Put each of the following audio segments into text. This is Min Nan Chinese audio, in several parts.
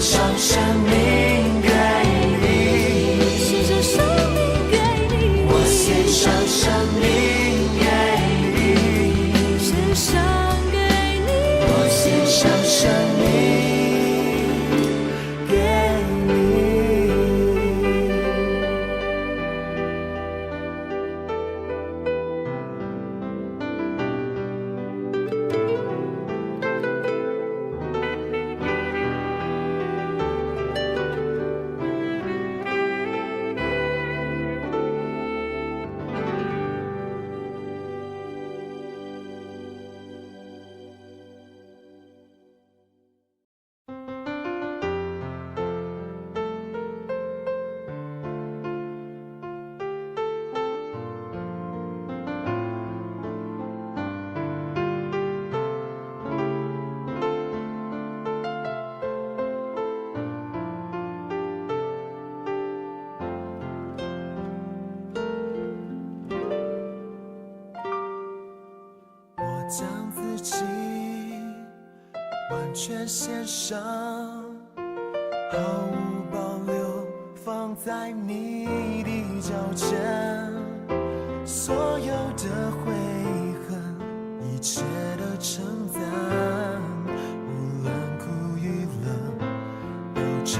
上生命給你，獻上生命給你，我獻上生命給你，獻上給你，我獻上生命給你。我將自己完全獻上，毫無保留放在你的腳前，所有的悔恨，一切的稱讚，無論苦與樂，都交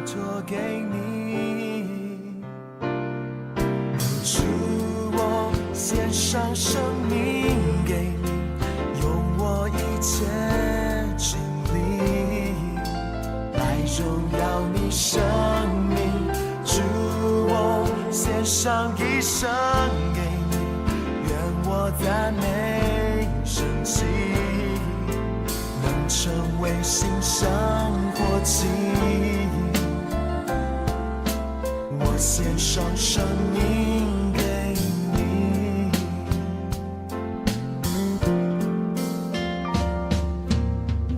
託給你。主，我獻上生命給你，用我一切精力來榮耀你生命。主，我獻上一生給你，願我讚美神蹟，能成為馨香火祭。我獻上生命給你。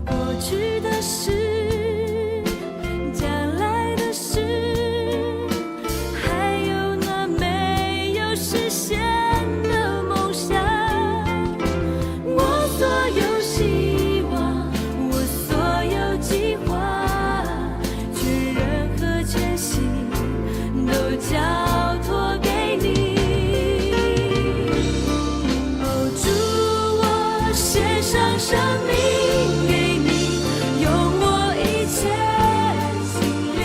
過去的事，將來的事，還有那沒有實現的夢想，我所有希望，我所有計劃，全人和全心都交託給你。哦，主，我獻上生命給你，用我一切精力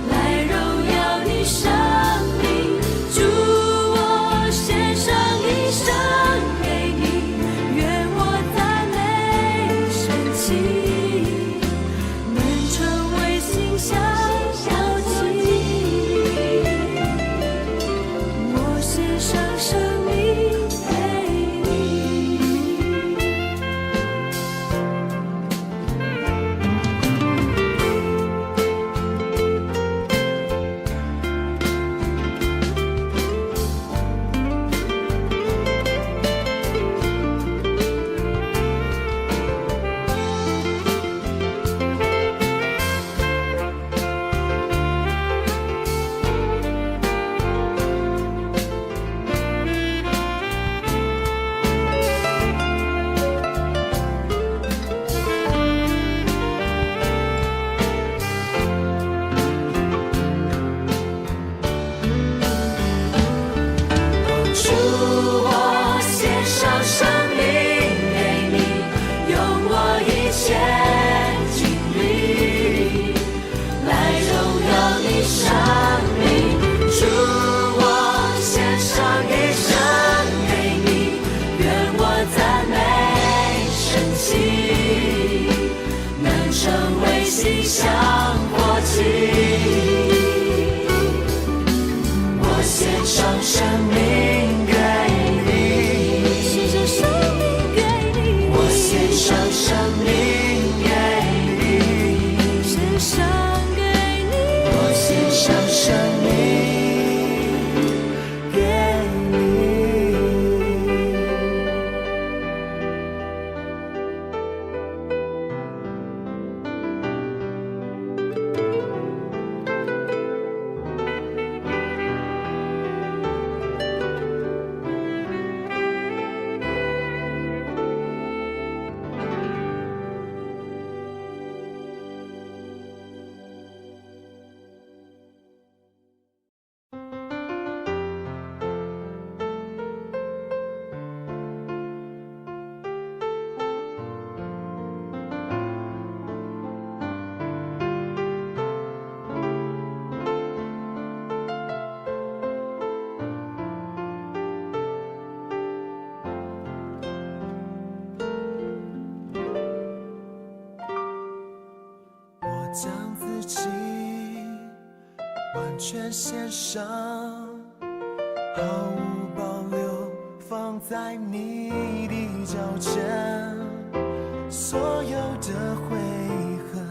來榮耀你生命。主，我獻上一生給你，願我讚美神蹟，能成為馨香火祭。我獻上生命給你。主，我獻上生命給你，用我一切精力來榮耀你生命。主，我獻上一生給你，願我讚美神蹟，能成為馨香火祭。我獻上生命給你，獻上生命給你，我獻上生命給你，獻上給你，我獻上生命給你。將自己完全獻上，毫無保留放在你的腳前，所有的悔恨，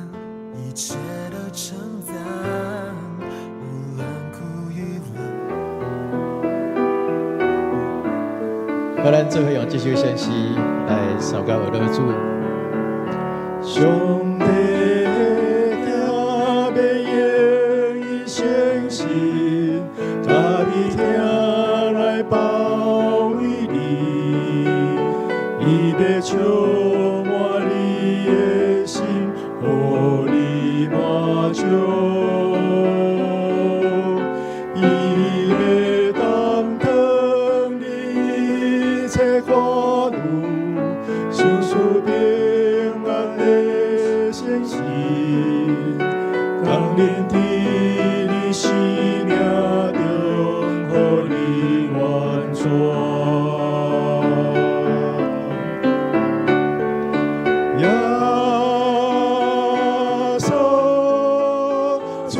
一切的稱讚，無論苦與樂。好，咱做伙用這首聖詩來相佮學主。上帝的囝欲用伊誠實，佮美疼來包圍你，伊欲充滿你的心，予你滿足。伊欲擔當你一切煩憂，賞賜平安的信心，降臨佇你生命中，予你完全。耶穌，主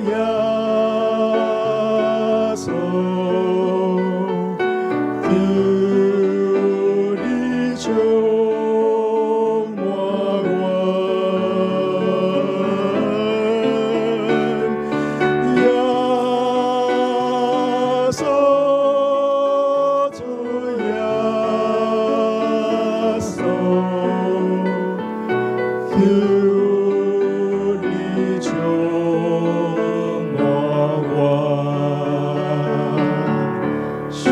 耶穌，求你充滿我。耶穌，主耶穌，求你充滿我。受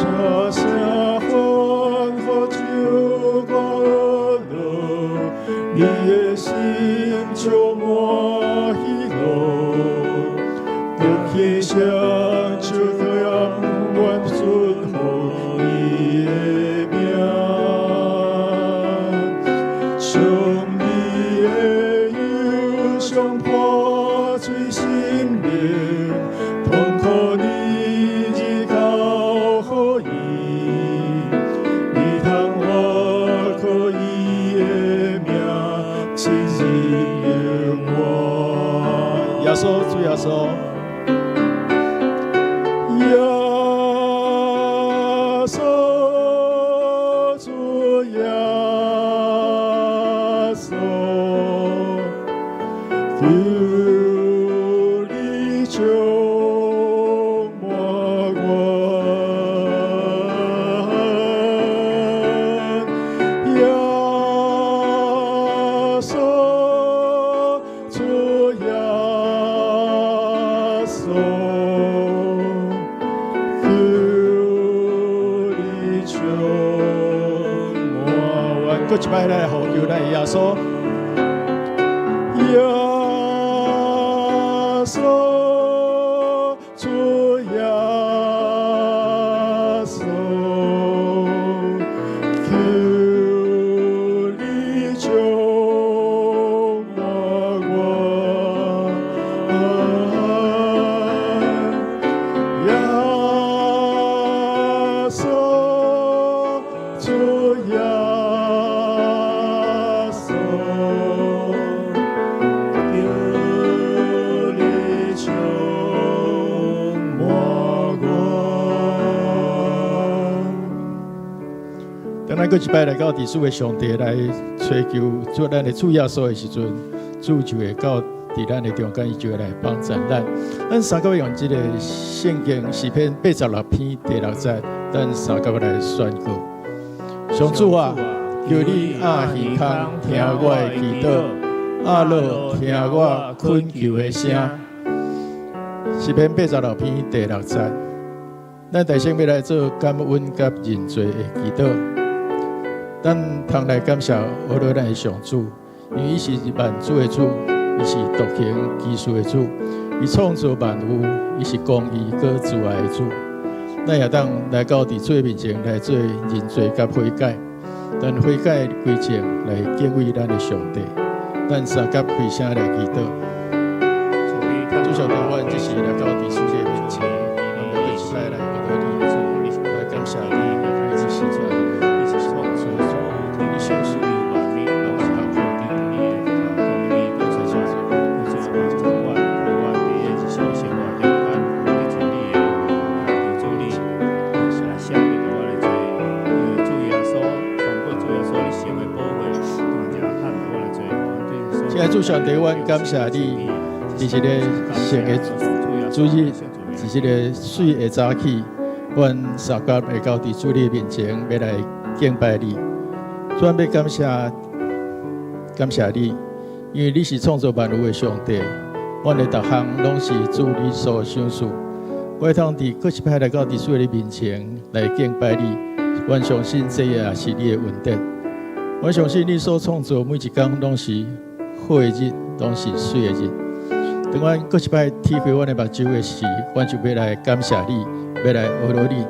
這聲歡呼就快樂，你的心充滿喜樂，福氣上主永遠順服你的名，將你的憂傷破碎心靈，痛苦你只交予伊，你通倚靠伊的名，親近永遠。耶穌，主耶穌，耶穌，主耶穌，求你充滿我。耶穌，主耶穌，求你充滿我。閣一擺來呼求咱的耶穌。耶穌，主耶穌，求你充滿我。耶穌，主耶穌，求你充滿我。當咱閣一擺來到佇主的上帝來揣求主咱的主耶穌的時陣，主就會到佇咱的中間，伊就會來幫贊咱。咱相佮用這个聖經詩篇86篇第六節，咱相佮來宣告：上主啊，求你掩耳孔聽我的祈禱，掩耳聽我懇求的聲。詩篇八十六篇第六節，咱大先欲來做感恩佮認罪的祈禱。咱通來感謝阿羅咱的上主，因為伊是萬主的主，伊是獨行奇事的主，伊創造萬有，伊是公義閣慈愛的主。咱也當來到佇主的面前來做認罪佮悔改，咱悔改歸正來敬畏咱的上帝。咱相佮開聲來祈禱。主上帝，我這時來到佇主的面前，我們閣一擺來學你，來感謝你，你是主，你是創造主，你賞賜萬有，主上帝，阮感謝你，佇這個聖的主日，佇這個媠的早起，阮三甲會到佇主你面前，欲來敬拜你。主，阮欲感謝感謝你，因為你是創造萬有的上帝，阮的逐項攏是主你所賞賜。我會通佇閣一擺來到佇主的面前來敬拜你，阮相信這也是你的恩典。我相信你所創造每一工攏是好的日，攏是媠的日。當阮閣一擺鐵開阮的目睭的時，阮就欲來感謝你，欲來阿羅你。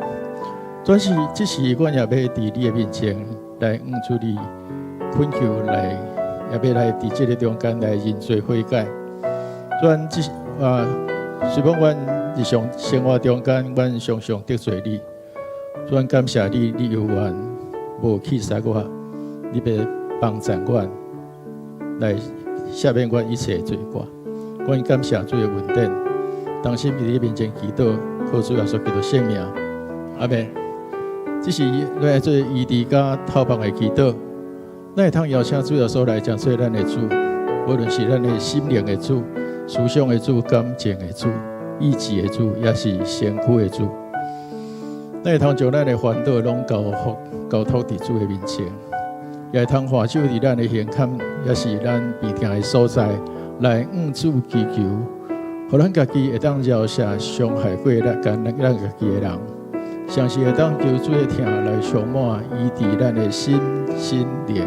總是這時，阮也欲佇你的面前來向主你懇求來，也欲來佇這个中間來認罪悔改。阮這啊，雖講阮日常生活中間，阮常常得罪你，阮感謝你，你猶原無棄殺我，你欲幫贊阮來赦免阮一切的罪過。阮感謝主的恩典，同心佇你面前祈禱，靠主耶穌基督聖名，阿們。這是咱來做醫治佮透放的祈禱，咱會通邀請主耶穌來成做咱的主，無論是咱的心靈的主、思想的主、感情的主、意志的主，抑是身軀的主。咱會通將咱的煩惱攏交付交託佇主的面前，也會通還手佇咱的胸坎，抑是咱病痛的所在，來向主祈求，予咱家己會當饒赦傷害過咱、咱咱家己的人，相信會當求主的疼來充滿醫治咱的心、身、靈，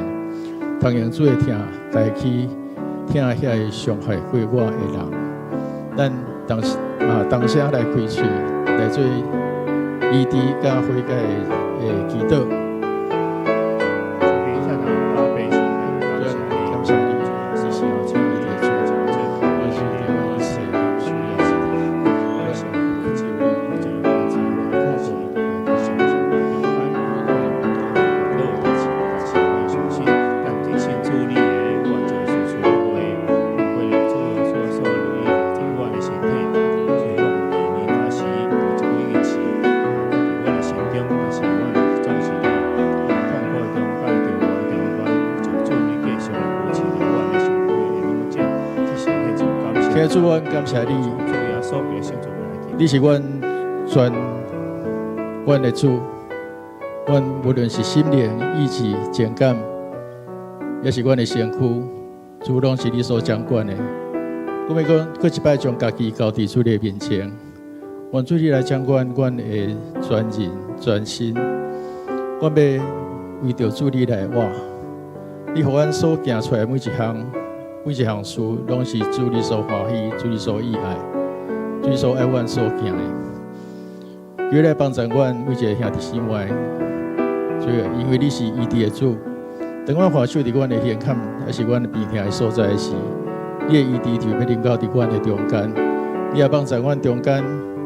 通用主的疼來去疼遐個傷害過我的人。咱同時啊，同聲來開喙來做醫治佮悔改的祈禱。感謝你，謝謝你的主，我是對一切需要的，我想求你幫助我。天主，阮感謝你，你是阮全阮的主，阮無論是心靈、意志、情感，抑是阮的身軀，主攏是你所掌管的。我欲講，閣一擺將家己交佇主的面前，願主你來掌管阮的全人全身。阮欲為著主你來活，你予阮所行出來每一項、每一項事，攏是主你所歡喜、主你所喜愛、主你所愛阮所行的。求你來幫助阮每一个兄弟姊妹，主因為你是醫治的主。當阮還手佇阮的胸坎，抑是阮的病痛的所在時，你的醫治就欲臨到佇阮的中間。你也幫助阮中間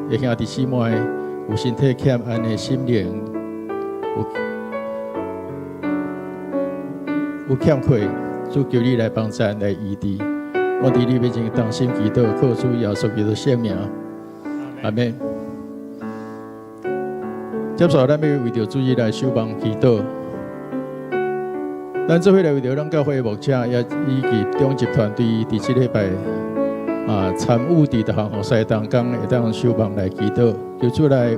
的兄弟姊妹有身體欠安的心靈有欠缺，主求你來幫贊來醫治。我佇你面前同心祈禱，靠主耶穌基督聖名，阿們。接下來，咱欲為著主日來守望祈禱。咱做伙來為著咱教會牧者，也以及長執團隊，佇這禮拜啊參與佇逐項服事當中，會當守望來祈禱，求主來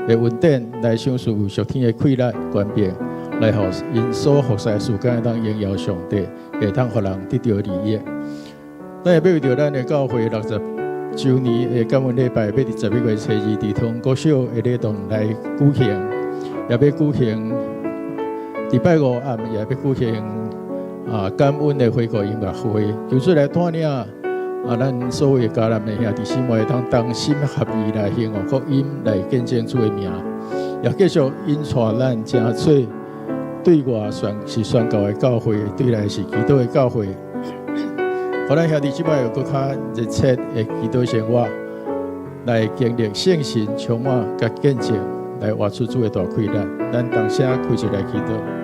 的恩典來賞賜屬天的氣力權柄，來予𪜶所服侍的時間會當榮耀上帝，會當予人得著利益。咱也欲為著咱的教會60週年的感恩禮拜，欲佇11月初2佇桃國小的禮堂來舉行，也欲舉行佇拜五暗，也欲舉行啊感恩的回顧音樂會，求主來帶領啊，咱所有的家人的兄弟姊妹，會當同心合意來興旺福音，來見證主的名，也繼續引帶咱成做對外宣是宣教的教會，對內是祈禱的教會。予咱兄弟姊妹有閣較熱切的祈禱生活，來經歷聖神充滿佮見證，來活出主的大氣力。咱同聲開喙來祈禱。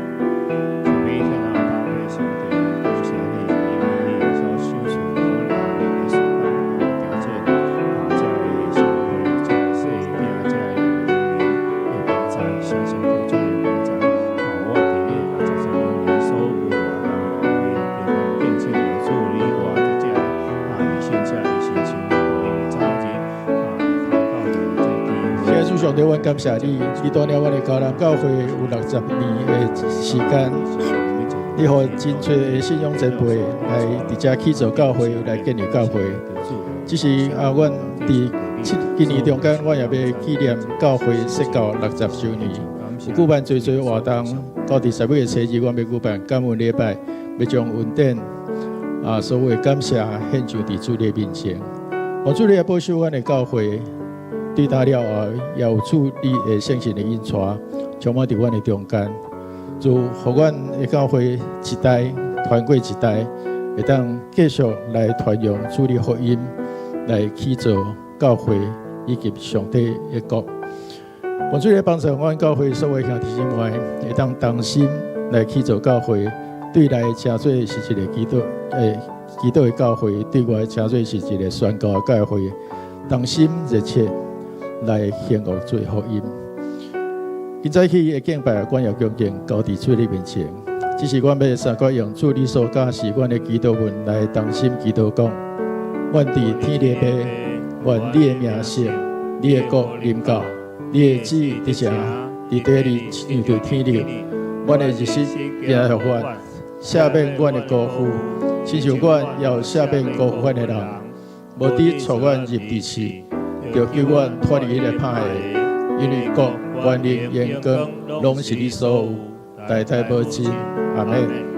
上帝，阮感謝你，你帶領阮的迦南教會有60年的時間，你予真濟的信仰前輩來佇遮起造教會，來建立教會。只是啊，阮佇今年中間，阮也欲紀念教會設教60週年，有舉辦濟濟活動。到佇12月初2，阮欲舉辦感恩禮拜，欲將恩典啊，所有的感謝獻上佇主的面前。願主你來保守阮的教會，對今了後，也有主你的聖神的引帶，充滿佇阮的中間，就予阮的教會一代傳過一代，會當繼續來傳揚主的福音，來起造教會以及上帝的國。願主來幫助阮教會所有兄弟姊妹，會當同心來起造教會，對內稱做是一个基督的教會，對外稱做是一个宣教的教會，同心熱切來行惡做福音。今早起的敬拜，阮也恭敬交佇主你面前。只是阮欲三個用主你所教示阮的祈禱文來同心祈禱講：阮佇天的父，願你的名聖，你的國臨到，你的旨意佇成，佇地裡親像佇天頂。阮的日食今予阮，赦免阮的辜負，親像阮也有赦免辜負阮的人。無得帶阮入佇試，著救阮脫離彼个歹的。因為國、權力、榮光，攏是你所有，代代無盡。阿們。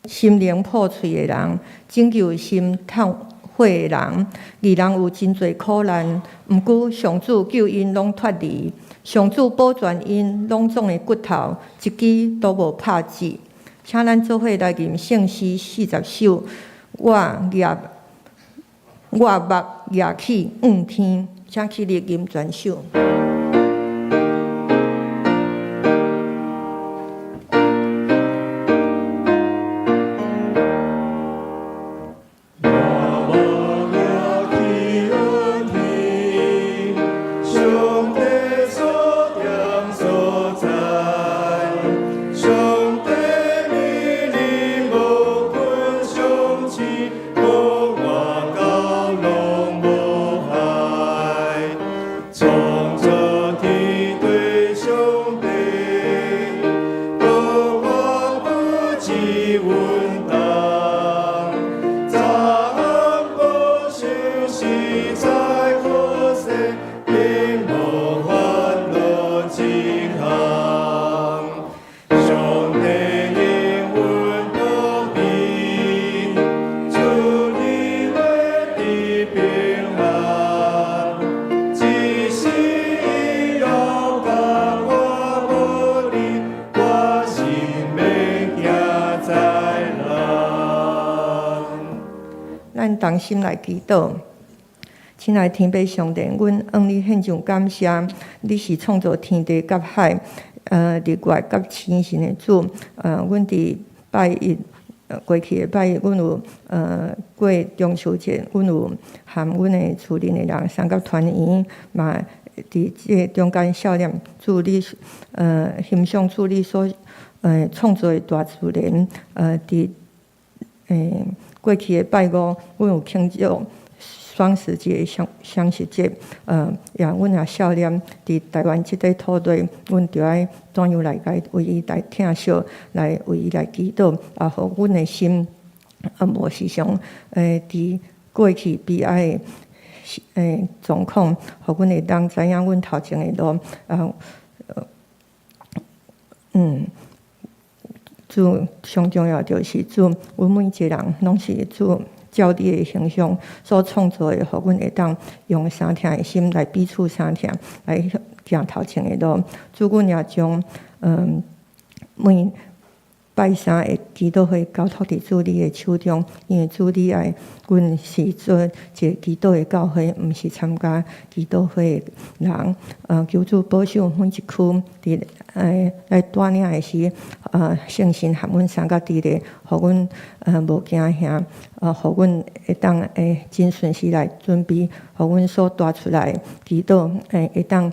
心靈破碎的人，拯救心痛悔的人。義人有真濟苦難，毋過上主救𪜶攏脫離，上主保全𪜶攏總的骨頭，一支都無拍折。請咱做伙來吟聖詩40首，我目舉起向天，請起立吟全首。創造。同心來祈禱。親愛天父上帝，阮向你獻上感謝，你是創造天地佮海，日月佮星辰的主。阮佇拜一過去的拜一，阮有過中秋節，阮有含阮的厝內的人相佮團圓，嘛佇這个中間數念主你，欣賞主你所創造的大自然。佇過去的拜五，阮有慶祝雙十節、雙十節，也阮也數念佇台灣這塊土地，阮著愛怎樣來共為伊來疼惜，來為伊來祈禱，也予阮的心無時常佇過去悲哀的狀況，予阮會當知影阮頭前的路，主上重要就是主，阮每一個人攏是主照你的形象所創造的，予阮會當用相疼的心來彼此相疼，來行頭前的路。主，阮也將每拜三的祈禱會交託佇主你的手中，因為主你愛阮是做一個祈禱的教會，毋是參加祈禱會的人。求主保守每一區佇來帶領的時，聖神含阮相佮佇咧，予阮無驚嚇，予阮會當真順時來準備，予阮所帶出來祈禱會當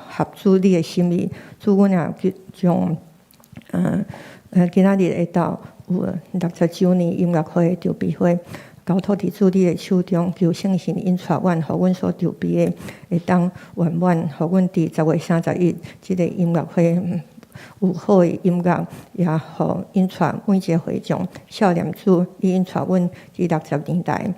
合主你的心意。主，阮也將今仔日下晝有60週年音樂會籌備會，交託佇主你的手中，求聖神引帶阮，予阮所籌備的會當圓滿，予阮佇10月31這个音樂會有好的音樂，也予引帶每一个會眾數念主，你引帶阮這60年來，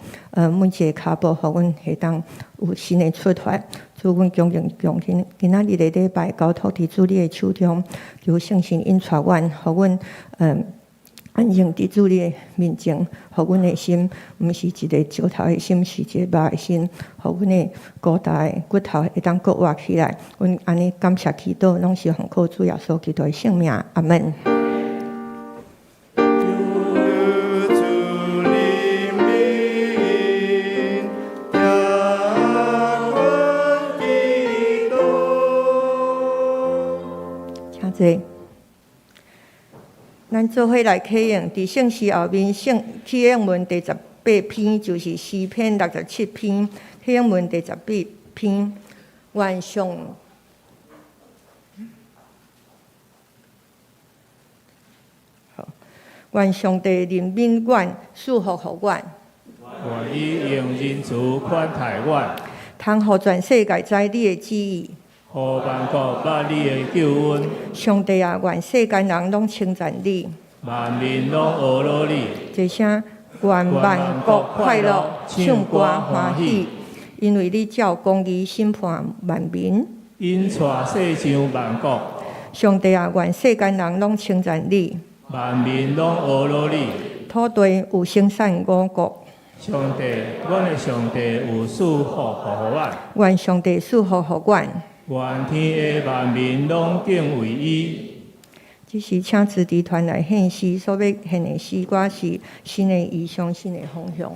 每一个跤步，予阮會當有新的出發。主，阮恭敬將今仔日的禮拜交託佇主你的手中，求聖神引帶阮，予阮安靜佇主你的面前，予阮的心毋是一個石頭的心，是一個肉的心，予阮的孤單的骨頭會當閣活起來。阮按呢感謝祈禱，攏是奉靠主耶穌基督的聖名，阿門。求主憐憫，聽阮祈禱。請坐。咱做伙來啟用，佇聖詩後面聖啟應文第十八篇，就是詩篇67篇，啟應文第十八篇，願上好，願上帝憐憫阮，賜福予阮。願伊用仁慈寬待阮，通予全世界知你的旨意。予萬國捌你的救恩。上帝啊，願世間人攏稱讚你，萬民攏呵咾你。齊聲願萬國快樂，唱歌歡喜，因為你照公義審判萬民，引帶世上萬國。上帝啊，願世間人攏稱讚你，萬民攏呵咾你。土地有生產五穀。上帝，阮的上帝有賜福予阮。願上帝賜福予阮。願天下萬民攏敬畏伊。這時請子弟團來獻詩，所欲獻的詩歌是新的異象，新的方向。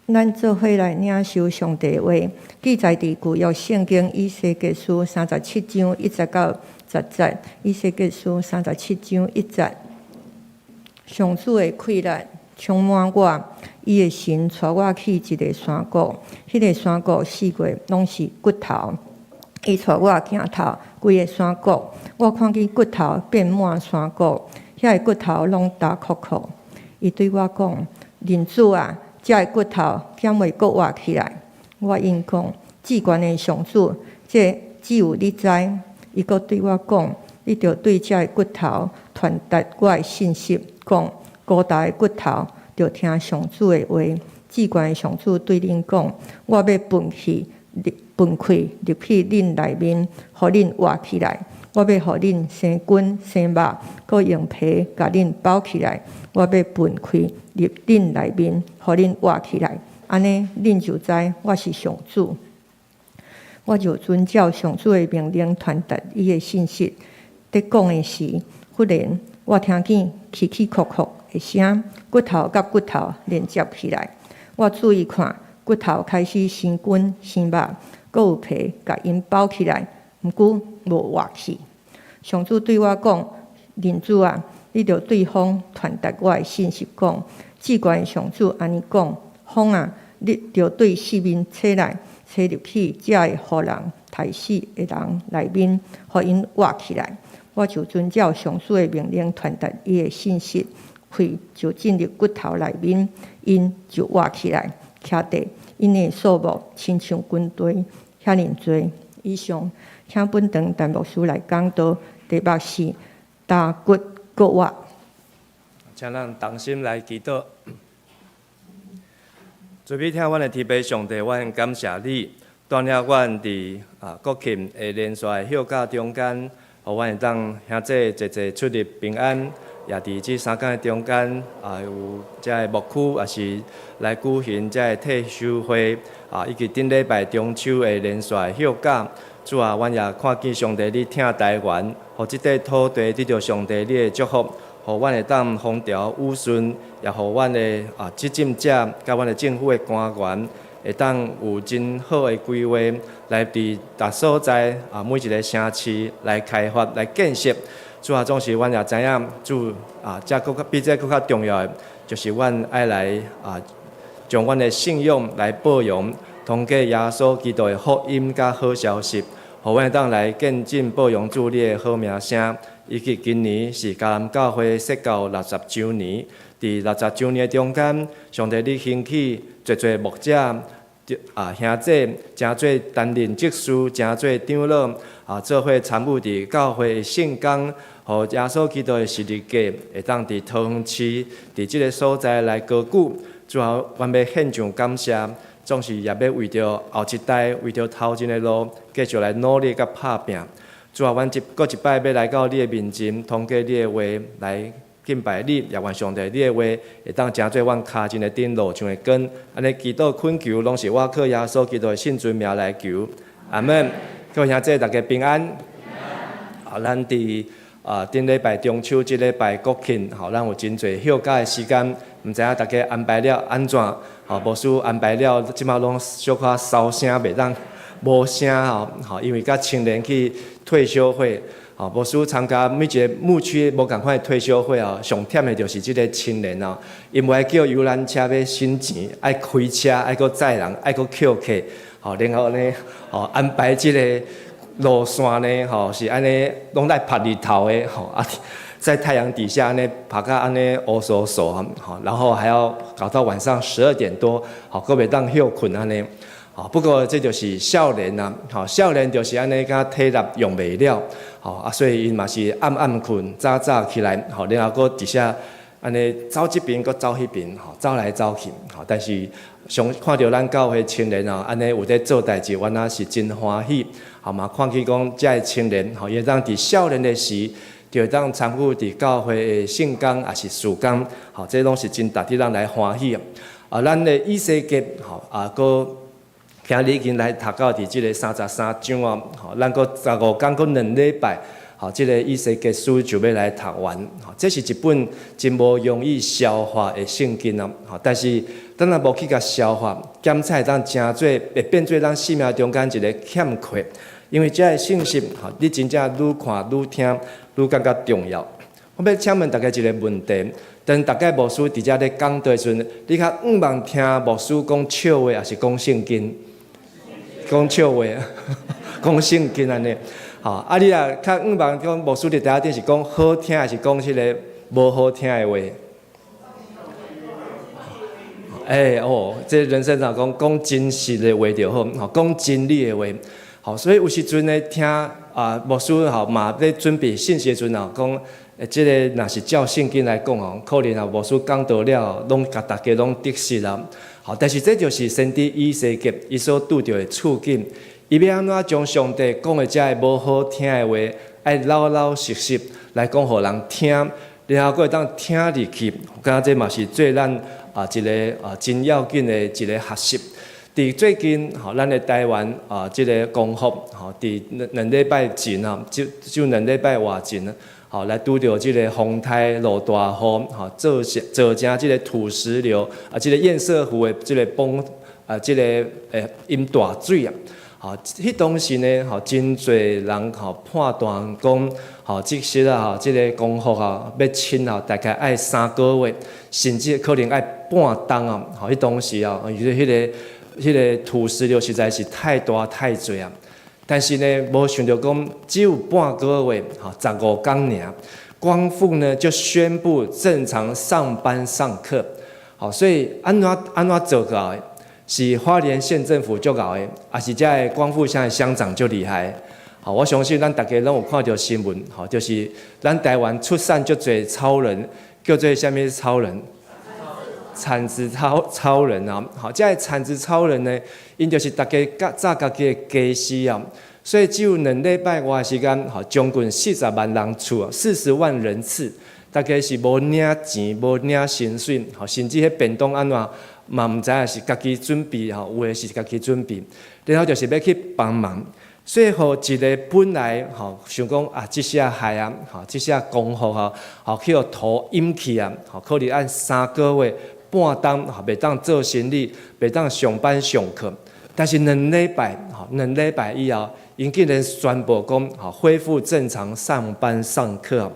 咱做伙來領受上帝話，記載佇舊約聖經以西結書三十七章一節到十節。以西結書三十七章一節，上主的氣力充滿我，伊的神帶我去一个山谷，彼个山谷四圍攏是骨頭。伊帶我行透規个山谷，我看見骨頭遍滿山谷，遐个骨頭攏焦涸涸。伊對我講：人子啊！遮个骨頭敢會閣活起來？我應講：至懸的上主，這只有你知。伊閣對我講：你著對遮个骨頭傳達我的信息，講孤焦的骨頭，著聽上主的話。至懸的上主對恁講：我欲噴氣，噴氣入去恁內面，予恁活起來。我欲予恁生筋生肉，閣用皮共恁包起來。我欲噴氣入恁內面，予恁活起來。按呢，恁就知我是上主。我就遵照上主的命令傳達伊的信息。佇講的時，忽然我聽見起起叩叩的聲，骨頭佮骨頭連接起來。我注意看，骨頭開始生筋生肉，閣有皮共𪜶包起來，毋過無活去。上主對我講：人子啊，你著對風傳達我的信息，講：至懸的上主按呢講：風啊，你著對四面吹來，吹入去遮个予人刣死的人內面，予𪜶活起來。我就遵照上主的命令傳達伊的信息，氣就進入骨頭內面，𪜶就活起來，徛佇𪜶的數目親像軍隊遐爾濟。以上，請本堂陳牧師來講道，題目是焦骨閣活。請咱同心來祈禱。慈悲疼阮的天父上帝，阮感謝你，帶領阮佇國慶的連續的休假中間，予阮會當兄弟濟濟出入平安，也佇這三工的中間有遮个牧區，也是來舉行遮个退修會，以及頂禮拜中秋的連續的休假。主啊，阮也看見上帝你疼台灣，予這塊土地得著上帝你的祝福，予阮會當風調雨順，也予阮的執政者佮阮的政府的官員會當有真好的規劃，來佇逐所在每一个城市來開發來建設。主啊，總是阮也知影，主啊，這閣較比這閣較重要的，就是阮愛來將阮的信仰來報揚，通過耶穌基督的福音佮好消息，予阮會當來見證報揚主你的好名聲。以及今年是迦南教會設教六十週年，佇六十週年的中間，上帝你興起濟濟牧者兄弟，成做擔任執事，成做長老，做伙參與佇教會的聖工，予耶穌基督的十字架會當佇桃園市佇這个所在來高舉。主啊，阮欲獻上感謝，總是也欲為著後一代，為著頭前的路，繼續來努力佮拍拚。主啊，阮一閣一擺欲來到你的面前，通過你的話來敬拜你，也願上帝你的話會當成做阮跤前的燈，路上的光。按呢祈禱懇求，攏是我靠耶穌基督的聖尊名來求。阿門。各位兄弟，大家平安。咱佇頂禮拜中秋，這禮拜國慶，吼，咱有真濟休假的時間，毋知影大家安排了按怎？吼，牧師安排了，這馬攏小可收聲，袂當無聲吼，吼，因為佮青年去退修會，吼，牧師參加每一个牧區無仝款的退修會哦，上忝的就是這个青年哦，𪜶無愛叫遊覽車欲省錢，愛開車，愛閣載人，愛閣抾客，吼，然後呢，吼，安排這个路線呢，吼，是按呢，攏愛曬日頭的，吼，在太陽底下呢，曬甲按呢烏嗖嗖，吼，然後還要搞到晚上12點多，吼，閣袂當歇睏按呢。吼，不過這就是少年啊，吼，少年就是按呢，敢體力用袂了，吼，所以𪜶嘛是暗暗睏，早早起來，吼，然後閣佇遮按呢走這邊，閣走彼邊，吼，走來走去，吼，但是上看著咱教會青年啊，按呢有咧做代誌，阮也是真歡喜，吼嘛看見講遮个青年，吼，伊會當佇少年的時，就會當參與佇教會的聖工，抑是事工，吼，這攏是真值得咱來歡喜。咱的以西結，吼，閣今日已經來讀到佇這个三十三章哦，吼，咱閣十五工閣兩禮拜，吼，這个以西結書就欲來讀完，吼，這是一本真無容易消化的聖經哦，吼，但是咱若無去共消化，檢採當成做會變做咱生命中間一个欠缺。因為這个信息，吼，你真正愈看愈聽，愈感覺重要。我欲請問大家一个問題：當逐擺牧師佇遮咧講道的時陣，你較向望聽牧師講笑話，抑是講聖經？講笑話，講聖經按呢？吼，啊，你若較向望講牧師佇台仔頂是講好聽，抑是講彼个無好聽的話？欸哦，這人生上講講真實的話就好，吼，講真理的話。吼，所以有時陣呢，聽啊牧師吼嘛咧準備信息的時陣啊，講，這个若是照聖經來講吼，可能啊牧師講道了，攏共大家攏得失啊。吼，但是這就是先知以西結伊所拄著的處境，伊欲按怎將上帝講的這个無好聽的話，愛老老實實來講予人聽，然後閣會當聽入去。我感覺這嘛是做咱啊一个啊真要緊的一个學習。佇最近，吼，咱的台灣啊，這个光復，吼，佇兩禮拜前啊，就兩禮拜外前，吼，來拄著這个風颱落大雨，吼，造成這个土石流啊，這个堰塞湖的這个崩啊，這个淹大水啊，吼，彼當時呢，吼，真濟人吼判斷講，吼，這時啊，吼，這个光復啊，欲清啊，大概愛3個月，甚至可能愛半冬啊，吼，彼當時啊，因為彼個土石流實在是太大太濟啊！但是呢，無想著講只有半個月，吼，15工爾，光復呢就宣布正常上班上課，好，所以按怎按怎做到的？是花蓮縣政府足𠢕的，抑是這个光復鄉的鄉長足厲害？好，我相信咱大家攏有看著新聞，吼，就是咱台灣出產足濟超人，叫做啥物超人？鏟子超人啊！好，這个鏟子超人呢，𪜶就是逐家紮家己的家私啊，所以只有2禮拜外時間，吼，將近40萬人次，40萬人次，大家是無領錢、無領薪水，吼，甚至彼便當按怎嘛毋知影是家己準備，吼，有的是家己準備，然後就是欲去幫忙，所以予一个本來吼想講啊，這下害啊，吼，這下光復吼，吼去予土淹去啊，吼，可能愛3個月。半冬吼，袂當做生意，袂當上班上課。但是兩禮拜，吼，兩禮拜以後，𪜶竟然宣布講，吼，恢復正常上班上課。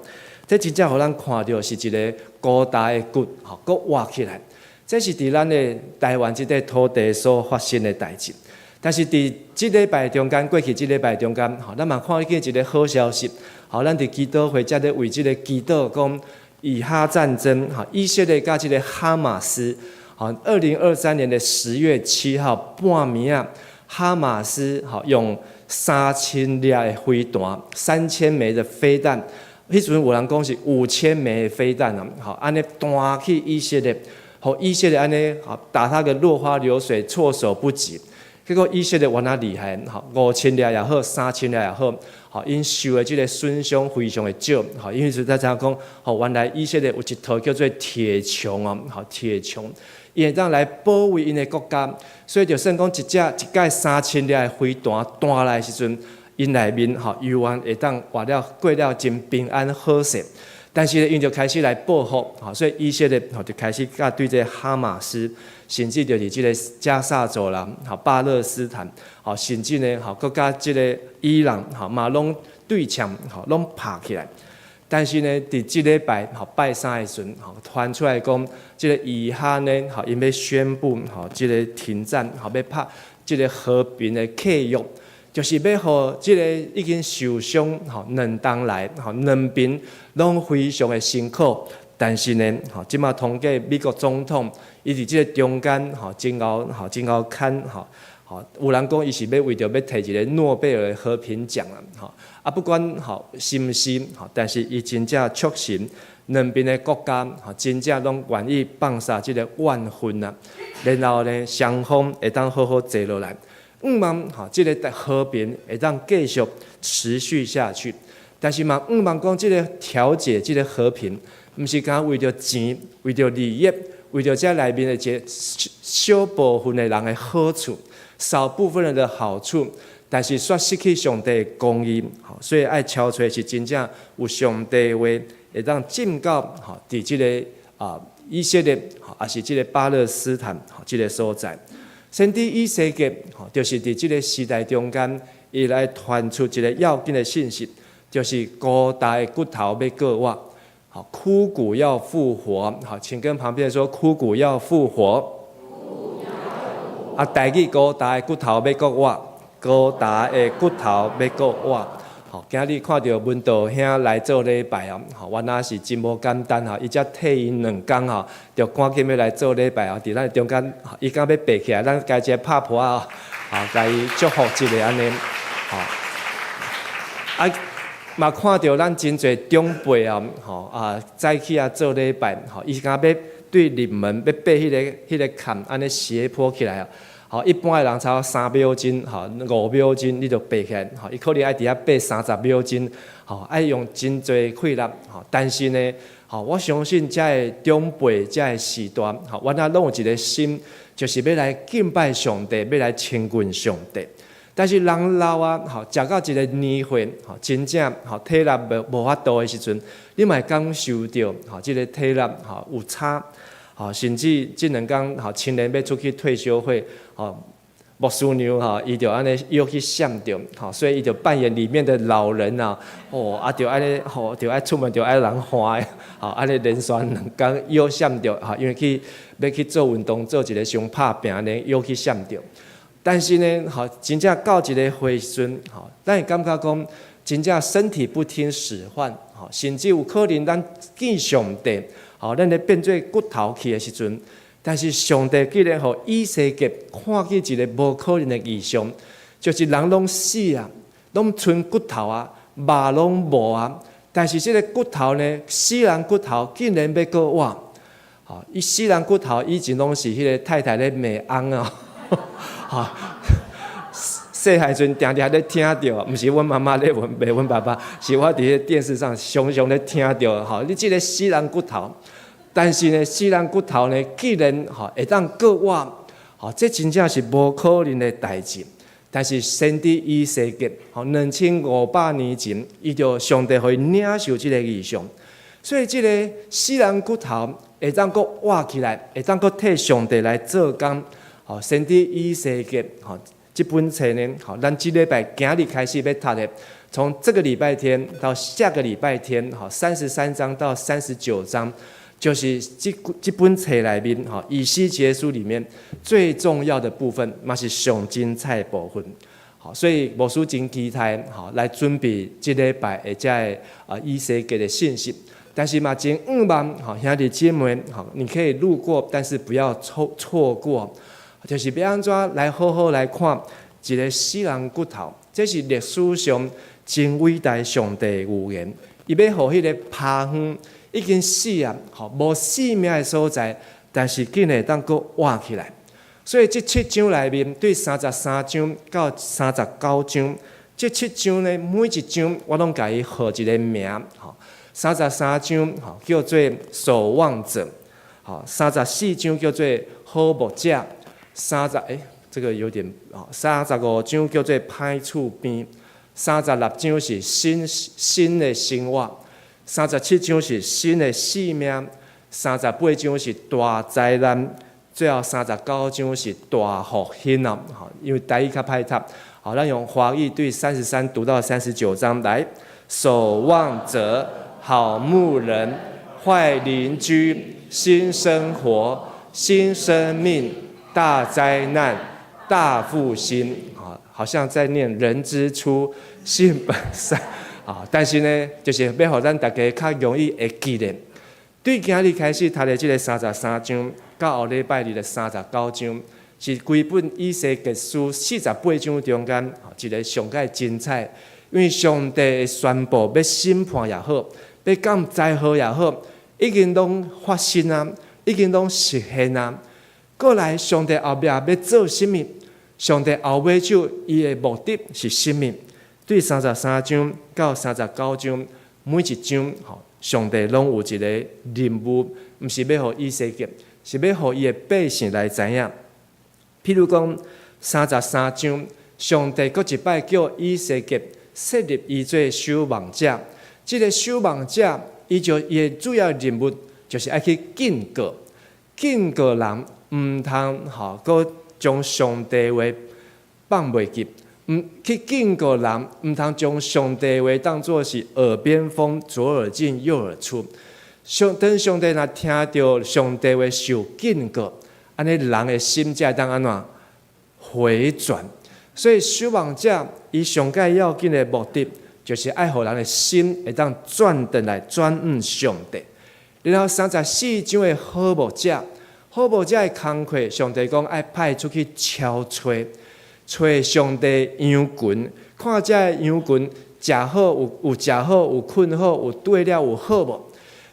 這真正予咱看著是一个孤單的骨，吼，閣活起來。這是佇咱的台灣這塊土地所發生的代誌。但是佇這禮拜中間，過去這禮拜中間，吼，咱嘛看見一个好消息。吼，咱佇祈禱會才咧為這个祈禱講。以哈戰爭，哈，以色列佮這个哈馬斯，好，2023年的10月7號半暝啊，哈馬斯吼用三千粒的飛彈，3000枚的飛彈，彼時陣有人講是5000枚的飛彈啊，吼，按呢彈去以色列，予以色列按呢，吼打他個落花流水，措手不及。結果以色列原來厲害，吼，5000粒也好，三千粒也好，吼，𪜶受的這个損傷非常的少，吼，因為是才知影講，吼，原來以色列有一套叫做鐵牆哦，吼，鐵牆，伊會當來保衛𪜶的國家，所以就算講一隻一擺三千粒的飛彈彈來的時陣，𪜶內面吼猶原會當活了過了真平安好勢。但是呢，𪜶就開始來報復，吼，所以以色列吼就開始佮對這个哈馬斯，甚至就是這个加薩走廊，吼巴勒斯坦，吼甚至呢，吼閣佮這个伊朗，吼嘛攏對嗆，吼攏拍起來。但是呢，佇這禮拜吼拜三的時陣，吼傳出來講，這个以哈呢，吼𪜶欲宣布吼這个停戰，吼欲拍這个和平的契約。就是欲予這个已經受傷吼兩冬來吼兩邊攏非常的辛苦，但是呢吼這馬通過美國總統，伊佇這个中間吼真𠢕吼真𠢕牽吼吼，有人講伊是欲為著欲提一个諾貝爾和平獎啊吼啊不管吼是毋是吼，但是伊真正促成兩邊的國家吼真正攏願意放下這个怨恨啊，然後呢雙方會當好好坐落來。向望吼，這个和平會當繼續持續下去，但是嘛，向望講這个調解、這个和平，毋是干焦為著錢、為著利益、為著這內面的一個小部分的人的好處，少部分人的好處，但是卻失去上帝的公義，所以愛敲揣是真正有上帝話，會當進到吼，佇這个啊以色列，抑是這个巴勒斯坦，這个所在。先知以西結，就是佇這个時代中間，伊來傳出一个要緊的信息，就是孤焦的骨頭欲閣活，好，枯骨要復活。好，請跟旁邊說，枯骨要復活。啊，台語孤焦的骨頭欲閣活，孤焦的骨頭欲閣活。吼，今日看著文道兄來做禮拜哦，吼，原來是真無簡單吼，伊才退役2工吼，就趕緊欲來做禮拜哦，佇咱中間，伊敢欲爬起來，咱共一个拍噗仔哦，吼，共伊祝福一下按呢，吼。啊，嘛看著咱真濟長輩哦，吼啊，早起啊做禮拜，吼，伊敢欲對入門欲爬彼个坎，按呢斜坡起來哦。吼，一般的人差不多3秒鐘，吼，5秒鐘你就爬起來，吼，伊可能愛佇遐爬30秒鐘，吼，愛用真濟氣力，吼。但是呢，吼，我相信遮的長輩、遮的時代，吼，原來攏有一个心，就是欲來敬拜上帝，欲來親近上帝。但是人老啊，吼，食到一个年歲，吼，真正吼體力無法度的時陣，你嘛會感受著，吼，這个體力吼有差。吼，甚至這2工吼，青年欲出去退修會，吼，牧師娘吼，伊就按呢腰去閃著，吼，所以伊就扮演裡面的老人啊，哦，啊，就按呢，吼，就愛出門就愛人看的，吼，按呢連續2工腰閃著，吼，因為去欲去做運動，做一个傷拍拚按呢，腰去閃著。但是呢，吼，真正到一个歲時陣，吼，咱會感覺講，真正身體不聽使喚，吼，甚至有可能咱見上帝。吼，咱咧變做骨頭去的時陣，但是上帝竟然予以西結看見一个無可能的異象，就是人攏死啊，攏賰骨頭啊，肉攏無啊，但是這个骨頭呢，死人骨頭竟然欲閣活。吼，伊死人骨頭以前攏是彼个太太咧罵翁啊，吼。細漢時陣定定咧聽著，毋是阮媽媽咧問，罵阮爸爸，是我佇彼個電視上常常咧聽著。吼，你這个死人骨頭，但是呢，死人骨頭呢，竟然吼會當閣活，吼，這真正是無可能的代誌。但是先知以西結，吼，2500年前，伊就上帝予伊領受這个異象，所以這个死人骨頭會當閣活起來，會當閣替上帝來做工。吼，先知以西結，吼。這本冊呢，好，咱這禮拜今日開始欲讀的，從這個禮拜天到下個禮拜天，好，33章到39章，就是這本冊內面，吼，以西結書裡面最重要的部分，嘛是上精彩的部分。好，所以牧師真期待，吼，來準備這禮拜的這个以西結的信息。但是嘛，真向望，吼，兄弟姐妹，吼，你可以路過，但是不要錯過。就是欲按怎來好好來看一个死人骨頭，這是歷史上真偉大上帝的預言。伊欲予彼个麀園已經死啊，吼，無生命的所在，但是竟然會當閣活起來。所以這七章內面，對33章到39章，這七章呢，每一章我攏共伊號一个名，吼。33章吼叫做守望者，吼，34章叫做好牧者。三十欸，這個有點啊。35章叫做歹厝邊，36章是新的生活，37章是新的生命，38章是大災難，最後39章是大復興啊！因為台語較歹讀，好，咱用華語對33讀到39章來。守望者、好牧人、壞鄰居、新生活、新生命、大災難、大復興，啊，好像在念人之初，性本善，啊，但是呢，就是欲予咱大家較容易會記得。對今日開始讀的這个33章，到後禮拜二的39章，是規本以西結書48章中間一个上蓋精彩。因為上帝宣布欲審判也好，欲降災禍也好，已經攏發生啊，已經攏實現啊。過來，上帝後壁欲做啥物？上帝後尾就伊的目的是啥物？對33章到39章，每一章吼，上帝攏有一個任務，毋是欲予以西結，是欲予伊的百姓來知影。譬如講，33章，上帝閣一擺叫以西結設立伊做守望者。這個守望者，伊就伊的主要任務。就是愛去警告，警告人毋通吼，閣將上帝話放袂記，毋去警告人毋通將上帝話當做是耳邊風，左耳進右耳出。上當上帝若聽著上帝話受警告，按呢人的心才會當按怎回轉。所以守望者伊上蓋要緊的目的，就是愛予人的心會當轉轉來轉向上帝。然後34章的好牧者，好牧者的工課，上帝講愛派出去敲揣，揣上帝羊群，看這个羊群食好有有食好有睏好有綴了有好無？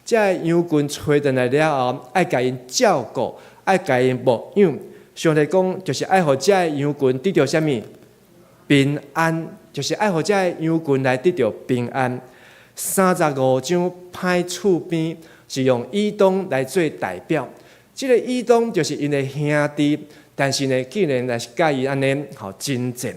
這个羊群揣轉來了後，愛共𪜶照顧，愛共𪜶牧養。上帝講就是愛予這个羊群得著啥物？平安，就是愛予這个羊群來得著平安。35章歹厝邊是用以東來做代表，這个以東就是𪜶的兄弟，但是呢，竟然來是佮伊按呢吼爭戰。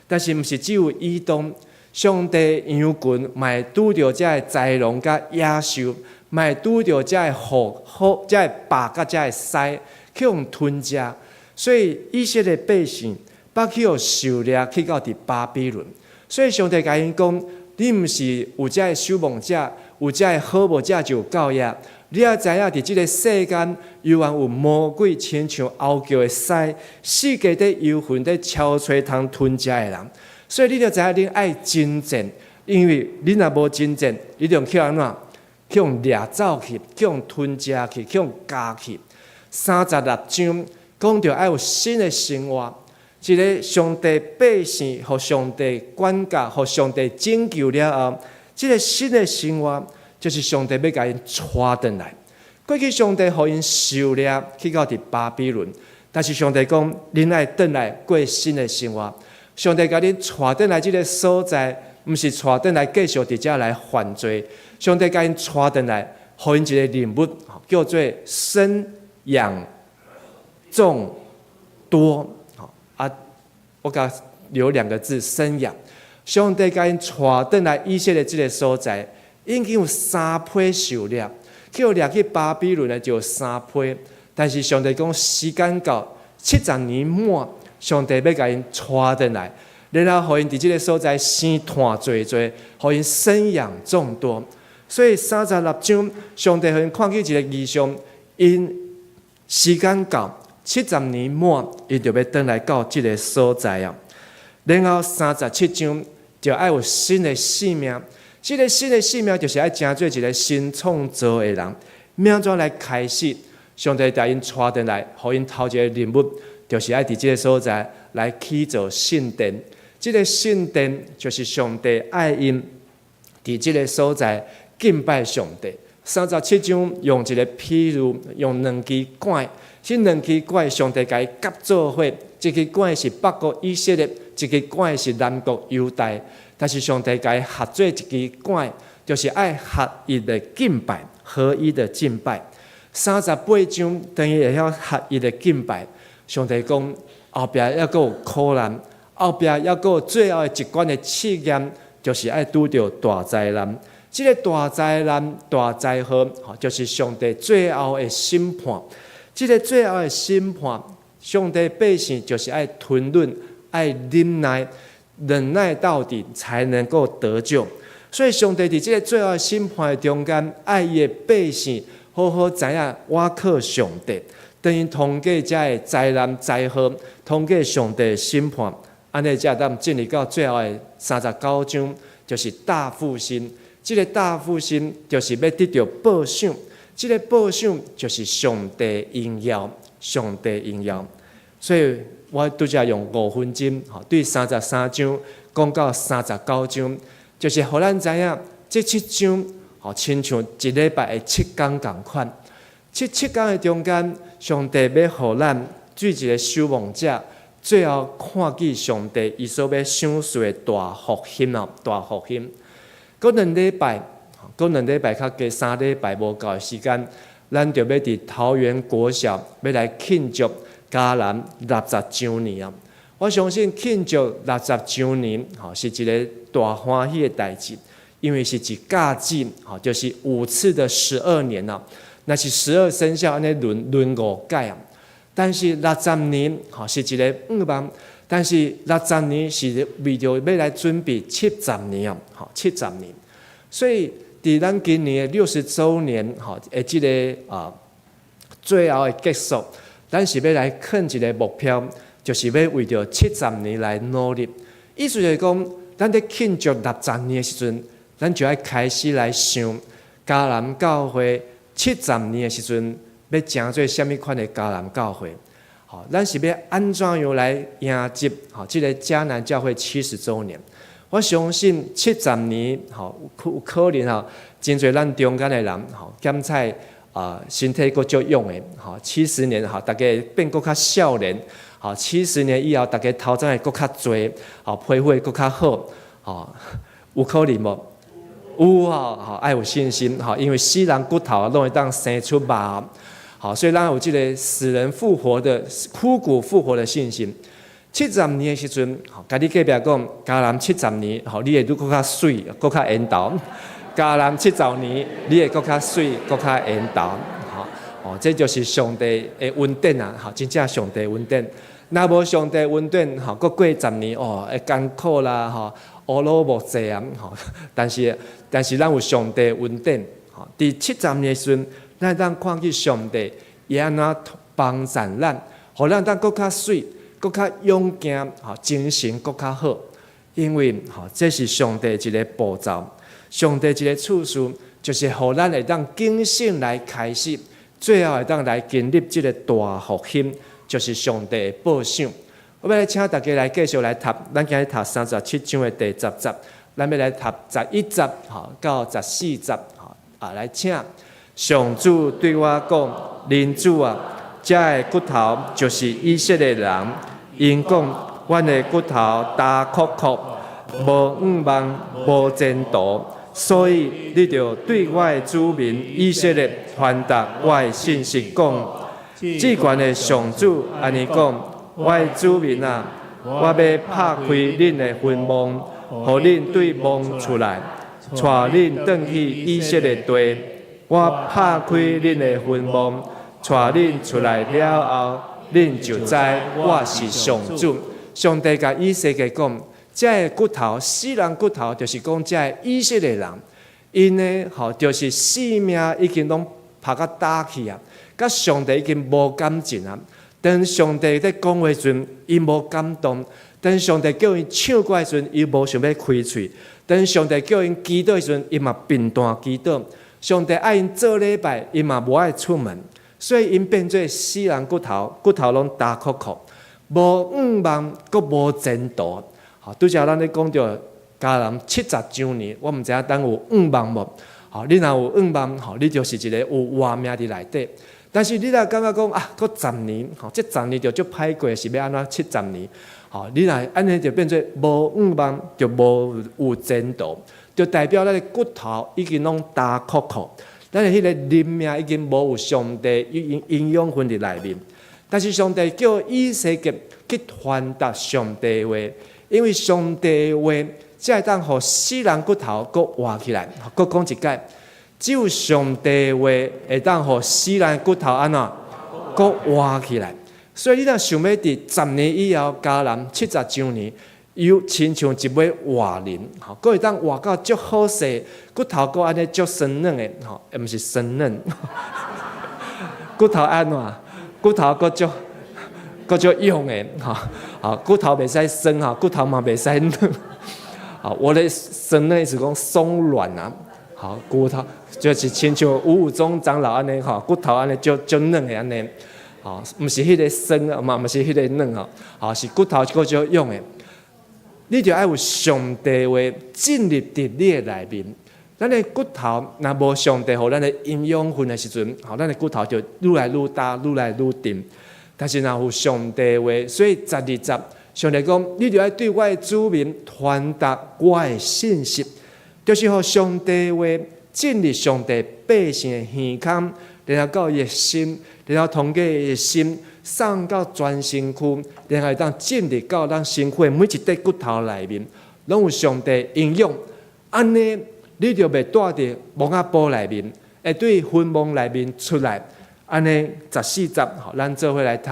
但是毋是只有以東，上帝羊群嘛會拄著這个豺狼佮野獸，嘛會拄著這个虎、虎、這个豹佮這个獅去予吞食。所以以色列百姓捌去予受掠去到佇巴比倫。所以上帝共𪜶講：你毋是有這个守望者，有這个好牧者就夠矣。你愛知影佇這个世間，猶原有魔鬼親像吼叫的獅，四界佇遊魂佇搜揣通吞食的人。所以你著知影，恁愛征戰，因為恁若無征戰，你就去按怎？去予掠走去，去予吞食去，去予咬去。36章講著愛有新的生活，一个上帝百姓，予上帝管教，予上帝拯救了後，這个新的生活就是上帝欲共𪜶帶轉來。過去上帝予𪜶受掠去到佇巴比倫，但是上帝講，恁愛轉來過新的生活。上帝共恁帶轉來這个所在，毋是帶轉來繼續佇遮來犯罪。上帝共𪜶帶轉來，予𪜶一個任務，叫做生養眾多。啊，我共留兩個字：生養。上帝共𪜶帶轉來以色列這个所在，已經有三批受掠，去掠去巴比倫的就有三批。但是上帝講時間到70年滿，上帝欲共𪜶帶轉來，然後予𪜶佇這个所在生湠濟濟，予𪜶生養眾多。所以36章，上帝予𪜶看見一个異象，𪜶時間到七十年滿，𪜶就欲轉來到這个所在啊。然後37章就愛有新的性命，這个新的性命就是愛成做一个新創造的人。欲怎來開始？上帝帶𪜶帶轉來，予𪜶頭一個任務，就是愛佇這个所在來起造聖殿。這个聖殿就是上帝愛𪜶佇這个所在敬拜上帝。37章用一个譬喻，用兩支拐，這兩支拐上帝共伊夾做伙，一支拐是北國以色列，一支拐是南國猶大。但是上帝共伊合做一支拐，就是愛合一的敬拜，合一的敬拜。38章當伊會曉合一的敬拜，上帝講後壁猶閣有苦難，後壁猶閣有最後的一關的試驗，就是愛拄著大災難。這个大災難、大災禍，就是上帝最後的審判。這个最後的審判，上帝百姓就是愛吞忍、愛忍耐、忍耐到底，才能夠得救。所以，上帝佇這个最後的審判的中間，愛伊的百姓好好知影倚靠上帝，當𪜶通過這个災難災禍，通過上帝的審判，按呢才會當進入到最後的39章，就是大復興。這个大復興就是欲得著報賞，這个報賞就是上帝榮耀，上帝榮耀。所以我拄才用5分鐘，吼，對33章講到39章，就是予咱知影這七章，吼，親像一禮拜的七工仝款。這七工的中間，上帝欲予咱做一个守望者，最後看見上帝伊所欲賞賜的大復興哦，大復興。閣兩禮拜，閣兩禮拜較加3禮拜無夠的時間，咱就欲佇桃園國小欲來慶祝迦南60週年啊！我相信慶祝六十週年，吼，是一个大歡喜的代誌，因為是一甲子，吼，就是5次的12年啊。若是十二生肖按呢輪輪五屆啊。但是六十年吼是一个願望，但是六十年是為著欲來準備七十年啊，吼七十年。所以佇咱今年的60週年吼的這个最後的結束，咱是欲來囥一个目標，就是欲為著七十年來努力。意思就是講，咱佇慶祝六十年的時陣，咱就愛開始來想，迦南教會七十年的時陣，欲成做啥物款的迦南教會？吼，咱是欲按怎樣來迎接吼這個迦南教會七十週年？我相信七十年吼有可能吼，真濟咱中間的人吼，檢採身體閣足勇的吼，七十年吼，大家變閣較少年，吼，七十年以後，大家頭髮會閣較濟，吼，皮膚會閣較好，吼，有可能無？有啊，吼，愛有信心，吼，因為死人骨頭攏會當生出肉，好，所以咱有這個死人復活的枯骨復活的信心。七十年的時陣，吼，共你隔壁講，迦南七十年，吼，你會愈閣較媠，閣較緣投。迦南七十年，你會閣較媠，閣較緣投。吼，哦，這就是上帝的恩典啊！吼，真正上帝恩典。若無上帝恩典，吼，閣過十年，哦，會艱苦啦，吼，烏魯木濟啊，吼。但是咱有上帝恩典，吼，佇七十年的時陣，咱會當看見上帝伊按怎幫助咱，予咱當閣較媠，閣較勇健，吼，精神閣較好。因為吼，這是上帝一个步驟，上帝一个次序，就是予咱會當警醒來開始，最後會當來經歷這个大復興，就是上帝的報賞。我欲來請大家來繼續來讀，咱今日讀37章的第10節，咱欲來讀11節吼到14節吼啊，來請上主對我講：人子啊，這个骨頭就是以色列人，𪜶講阮的骨頭焦涸涸，無向望，無前途，所以你著對我的子民以色列傳達我的信息，講：至懸的上主按呢講，我的子民啊，我欲拍開恁的墳墓，予恁對墓出來，帶恁轉去以色列地。我拍開恁的墳墓，帶恁出來了後，恁就知我是上主。上帝共以西結講，這个骨頭，死人骨頭，就是講這个以色列人，𪜶呢，吼，就是性命已經攏拍甲焦去啊，佮上帝已經無感情啊。當上帝佇講話時陣，𪜶無感動；當上帝叫𪜶唱歌時陣，伊無想欲開喙；當上帝叫𪜶祈禱時陣，伊嘛貧惰祈禱。上帝愛𪜶做禮拜，𪜶嘛無愛出門，所以𪜶變做死人骨頭，骨頭攏焦涸涸，無向望，閣無前途。好，拄才咱咧講著迦南七十週年，我毋知影咱有向望無？好，你若有向望，吼，你就是一個有活命佇內底。但是你若感覺講啊，閣十年，吼，這十年就足歹過，是欲按怎七十年？吼，你若按呢就變做無向望，就無有前途，就代表咱的骨頭已經攏焦涸涸，咱的彼个靈命已經無有上帝營養分佇內面。但是上帝叫以西結去傳達上帝話，因為上帝話才會當予死人骨頭閣活起來。閣講一擺，只有上帝話會當予死人骨頭按怎閣活起來。所以你若想欲佇十年以後，迦南七十週年，又親像一尾活人，吼，閣會當活到足好勢，骨頭閣按呢足酸軟的，吼，毋是酸軟，骨頭按怎？骨頭閣足閣足勇的，吼，好，骨頭袂使酸吼，骨頭嘛袂使軟，好，我的酸軟是講鬆軟啊，好，骨頭就是親像吳武忠長老按呢，吼，骨頭按呢足足軟的按呢，吼，毋是彼个酸啊，嘛毋是彼个軟吼，好，是骨頭閣足勇的。你著愛有上帝話進入佇你的內面。咱的骨頭若無上帝予咱的營養分的時陣，吼，咱的骨頭就愈來愈焦，愈來愈沉。但是若有上帝話，所以12節，上帝講，你著愛對我的子民傳達我的信息，就是予上帝話進入上帝百姓的耳孔，然後到伊的心，然後通過伊的心送到全身軀，然後會當進入到咱身軀的每一塊骨頭內面，攏有上帝營養。按呢，你就袂蹛佇墓仔埔內面，會對墳墓內面出來。按呢十四節，吼，咱做伙來讀。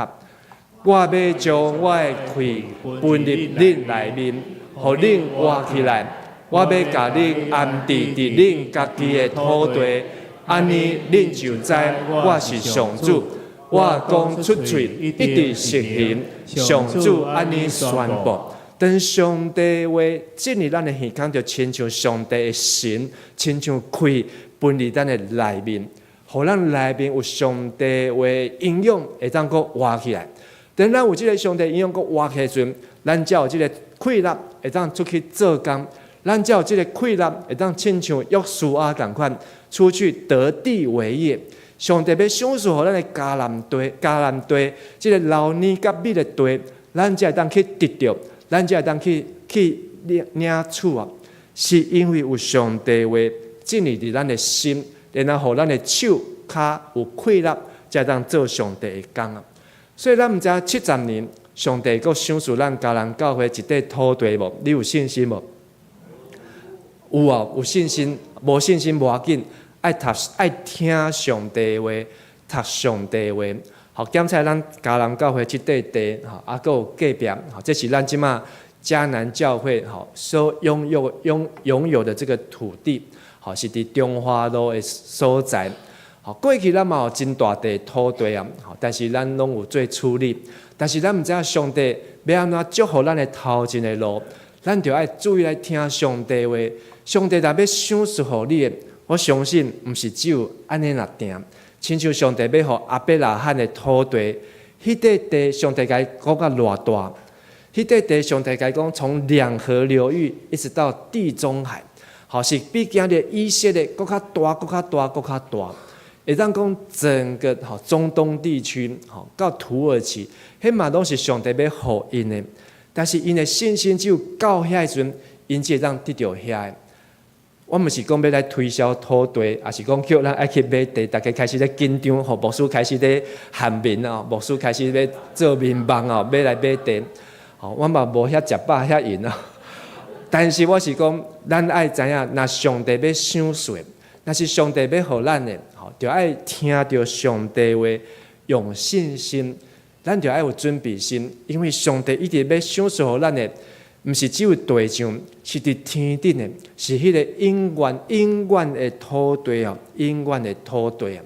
我欲將我的氣分入恁內面，予恁活起來。我欲共恁安置佇恁家己的土地，按呢恁就知我是上主。我講出喙必定實行，上主按呢宣布。當上帝話進入咱的耳孔，就親像上帝的神，親像氣分佇咱的內面，予咱內面有上帝話營養，會當閣活起來。當咱有這个上帝營養閣活起來時陣，咱才有這个氣力會當出去做工，咱才有這个氣力會當親像約書亞仝款出去得地為業。上帝欲賞賜予咱的迦南地，迦南地這个流奶佮蜜的地，咱才會當去得著，咱才會當去領取啊！是因為有上帝話進入佇咱的心，然後予咱的手跤有氣力，才會當做上帝的工啊！所以咱毋知影70年，上帝閣賞賜咱迦南教會一塊土地無？你有信心無？有哦，有信心，無信心無要緊，愛讀愛聽上帝話，讀上帝話。好，檢查咱迦南教會這塊地，吼，啊，閣有隔壁，吼，這是咱這馬迦南教會吼所擁有的這個土地，吼，是佇中華路的所在。吼，過去咱嘛有真大塊土地啊，吼，但是咱攏有做處理。但是咱毋知影上帝欲按怎祝福咱的頭前的路，咱著愛注意來聽上帝話。上帝若欲賞賜予你的，我相信毋是只有按呢爾定。親像上帝欲予亞伯拉罕的土地，彼塊地上帝共伊講甲偌大，彼塊地上帝共伊講從兩河流域一直到地中海，吼，是比今日以色列閣較大、閣較大、閣較大。會當講整個吼中東地區吼到土耳其，彼嘛攏是上帝欲予𪜶的。但是𪜶的信心只有到遐時陣，𪜶才會當得著遐的。我毋是講欲來推銷土地，抑是講叫咱愛去買地，大家開始咧緊張，吼，牧師開始咧喊面哦，牧師開始咧做面夢哦，欲來買地，吼，我嘛無遐食飽遐閒啊。但是我是講，咱愛知影，若上帝欲賞賜，若是上帝欲予咱的，吼，就愛聽著上帝話，用信心，咱就愛有準備心，因為上帝一直欲賞賜予咱的。毋是只有地上，是佇天頂的，是彼个永遠、永遠的土地哦，永遠的土地啊！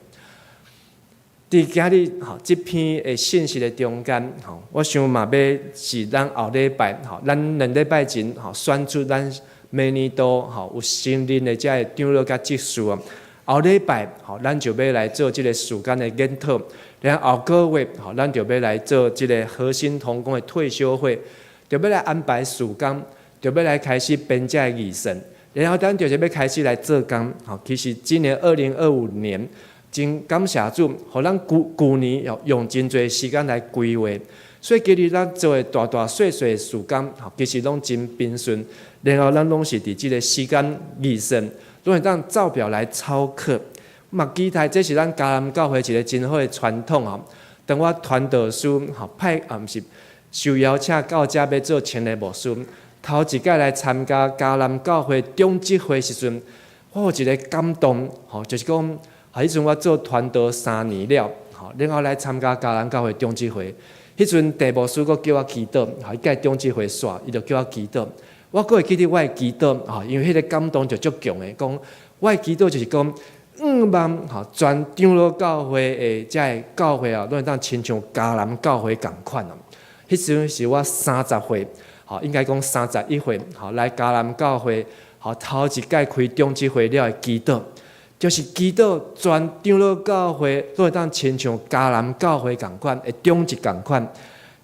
佇今日吼，這篇的信息的中間吼，我想嘛欲是咱後禮拜吼，咱兩禮拜前吼選出咱明年度吼有承認的這个長老佮執事啊。後禮拜吼，咱就欲來做這个事工的研討，然後後個月吼，咱就欲來做這个核心同工的退修會。就欲來安排事工，就欲來開始編這个預算，然後咱就是欲開始來做工。吼，其實今年2025年，真感謝主，予咱舊年用真濟時間來規劃，所以今日咱做的大大細細事工，吼，其實攏真平順。然後咱攏是佇這个時間預算，攏會當照表來操課。嘛，期待這是咱迦南教會一个真好的傳統哦。當我傳道書吼派啊，毋是。受邀請到遮欲做青年牧師，頭一擺來參加迦南教會長執會時陣，我有一个感動，吼，就是講，彼陣我做傳道3年了，吼，然後來參加迦南教會長執會，彼陣鄭牧師閣叫我祈禱，吼，彼屆長執會煞，伊就叫我祈禱，我閣會記得我的祈禱，吼，因為彼个感動就足強的，講我的祈禱就是講，向望吼，全長老教會的這个教會啊，攏會當親像迦南教會仝款哦。彼時陣是我30歲，吼，應該講31歲，吼，來迦南教會，吼，頭一擺開長執會了的祈禱，就是祈禱全長老教會攏會當親像迦南教會仝款，的長執仝款，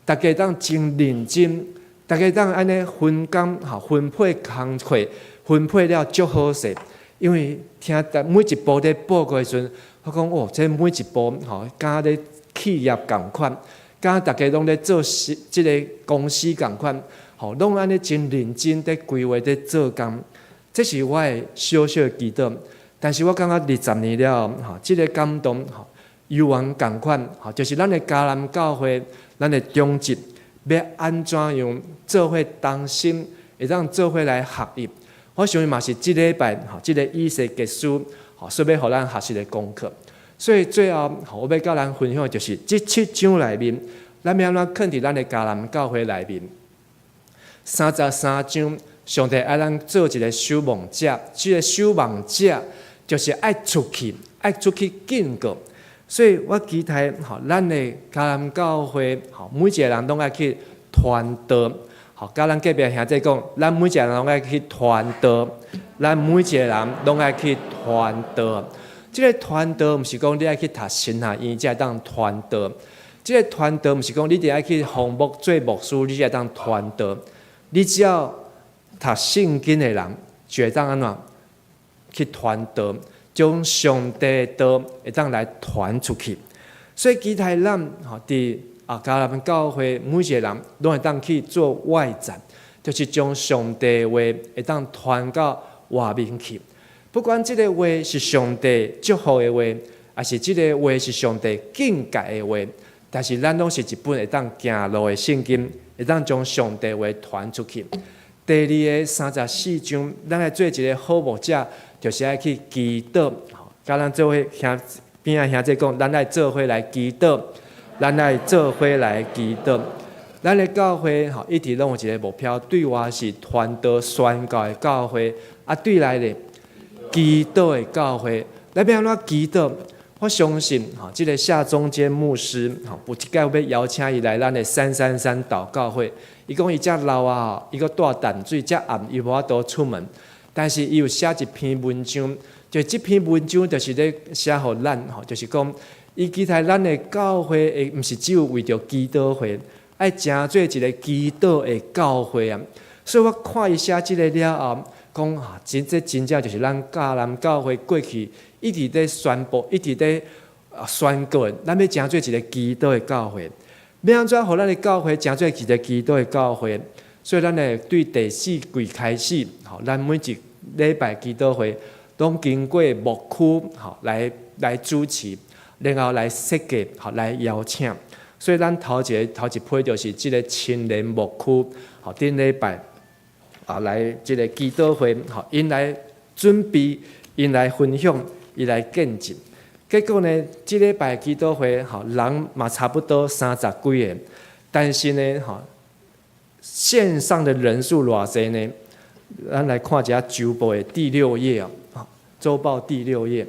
大家當真認真，大家當按呢分工，吼，分配工課，分配了足好勢。因為聽每一步咧報告的時陣，我講哦，這每一步吼，敢咧企業仝款。敢大家攏咧做事，這个公司仝款，吼，攏按呢真認真佇規劃佇做工，這是我的小小的祈禱。但是我感覺20年了後，吼，這个感動，吼，猶原仝款，吼，就是咱的迦南教會，咱的長執欲按怎樣做伙同心，會當做伙來合一。我相信嘛是這禮拜，吼，這个以西結書，吼，所以欲予咱學習的功課。所以最後，我欲佮咱分享的就是這七章內面，咱欲按怎囥佇咱的迦南教會內面？33章，上帝愛咱做一個守望者，這個守望者就是愛出去，愛出去警告。所以我期待吼，咱的迦南教會吼，每一個人攏愛去傳道。吼，佮咱隔壁兄弟講，咱每一個人攏愛去傳道，咱每一個人攏愛去傳道。這個傳道毋是講你愛去讀神學院才會當傳道，這個傳道毋是講你得愛去奉牧做牧師，你才會當傳道。你只要讀聖經的人，就會當按怎去傳道，將上帝的道會當來傳出去。所以期待咱吼佇啊迦南教會每一個人攏會當去做外展，就是將上帝的話會當傳到外面去。不管這個話是上帝祝福的話，抑是這個話是上帝警戒的話，但是咱攏是一本會當行路的聖經，會當將上帝話傳出去。第二个34章，咱來做一個好牧者，就是愛去祈禱。佮咱做伙兄邊仔兄弟講，咱愛做伙來祈禱，咱愛做伙來祈禱。咱的教會吼，一直攏有一個目標，對外是傳道宣教的教會，啊對內咧祈禱的教會。咱欲按怎祈禱？我相信吼，這個夏中間牧師吼，有一擺欲邀請伊來咱的333禱告會。伊講伊遮老啊，伊閣住淡水，遮暗伊無法度出門。但是伊有寫一篇文章，就這篇文章就是咧寫予咱吼，就是講伊期待咱的教會，會毋是只有為著祈禱會，愛成做一個祈禱的教會啊。所以我看伊寫這個了後，講啊，真這真正就是咱迦南教會過去一直咧宣布，一直咧宣告，咱欲成做一個祈禱的教會。欲按怎予咱的教會成做一個祈禱的教會？所以咱會對第四季開始，吼，咱每一禮拜祈禱會攏經過牧區吼來主持，然後來設計，吼來邀請。所以咱頭一個頭一批就是這個青年牧區，吼頂禮拜啊來這個祈禱會，吼𪜶來準備，𪜶來分享，伊來見證。結果呢，這禮拜祈禱會，吼人嘛差不多三十幾個，但是呢，吼線上的人數偌濟呢？咱來看一下週報的第六頁啊，週報第六頁。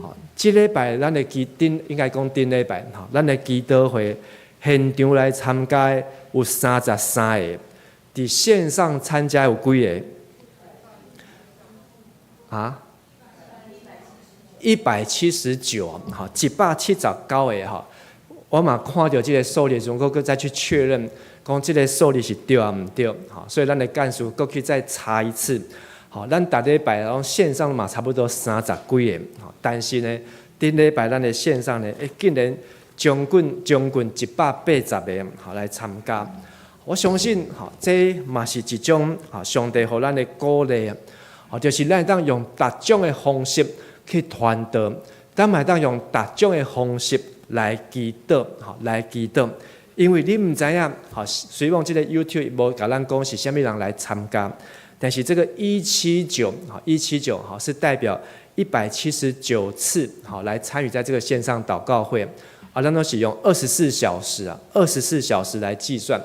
好，這禮拜咱的祈頂應該講頂禮拜吼，咱的祈禱會現場來參加的有33個，佇線上參加有幾個？啊？179，吼，179個吼。我嘛看著這個數字時陣，閣閣再去確認，講這個數字是對抑毋對？吼，所以咱的幹事閣去再查一次。吼，咱逐禮拜攏線上嘛差不多三十幾個，吼，但是呢，頂禮拜咱的線上呢，欸，竟然將近180個，吼來參加。我相信，吼，這嘛是一種吼上帝予咱的鼓勵啊，吼，就是咱會當用逐種的方式去傳道，咱嘛會當用逐種的方式來祈禱，吼，來祈禱。因為你毋知影，吼，雖然這個 YouTube 無共咱講是啥物人來參加，但是這個一七九，吼，一七九，吼，是代表179次，吼，來參與在這個線上禱告會，啊，咱攏是用二十四小時啊，二十四小時來計算，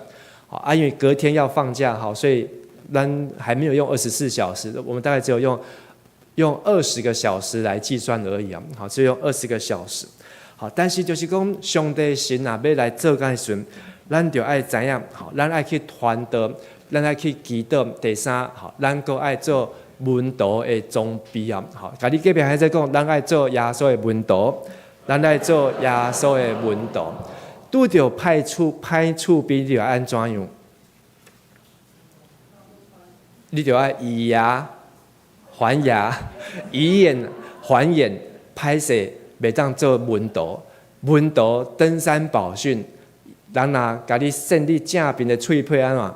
啊，因為隔天要放假，哈，所以咱還沒有用二十四小時，我們大概只有用20個小時來計算而已啊，好，只用二十個小時，好，但是就是講上帝神若欲來做工的時陣，咱就愛知影，好，咱愛去傳道，咱愛去祈禱。第三，好，咱閣愛做門徒的裝備啊，好，共你隔壁兄弟講，咱愛做耶穌的門徒，咱愛做耶穌的門徒。拄著歹厝邊，你就按怎樣？你就愛以牙還牙，以眼還眼，歹勢袂當做門徒。門徒登山寶訓，人若共你扇你正邊的喙皮按怎？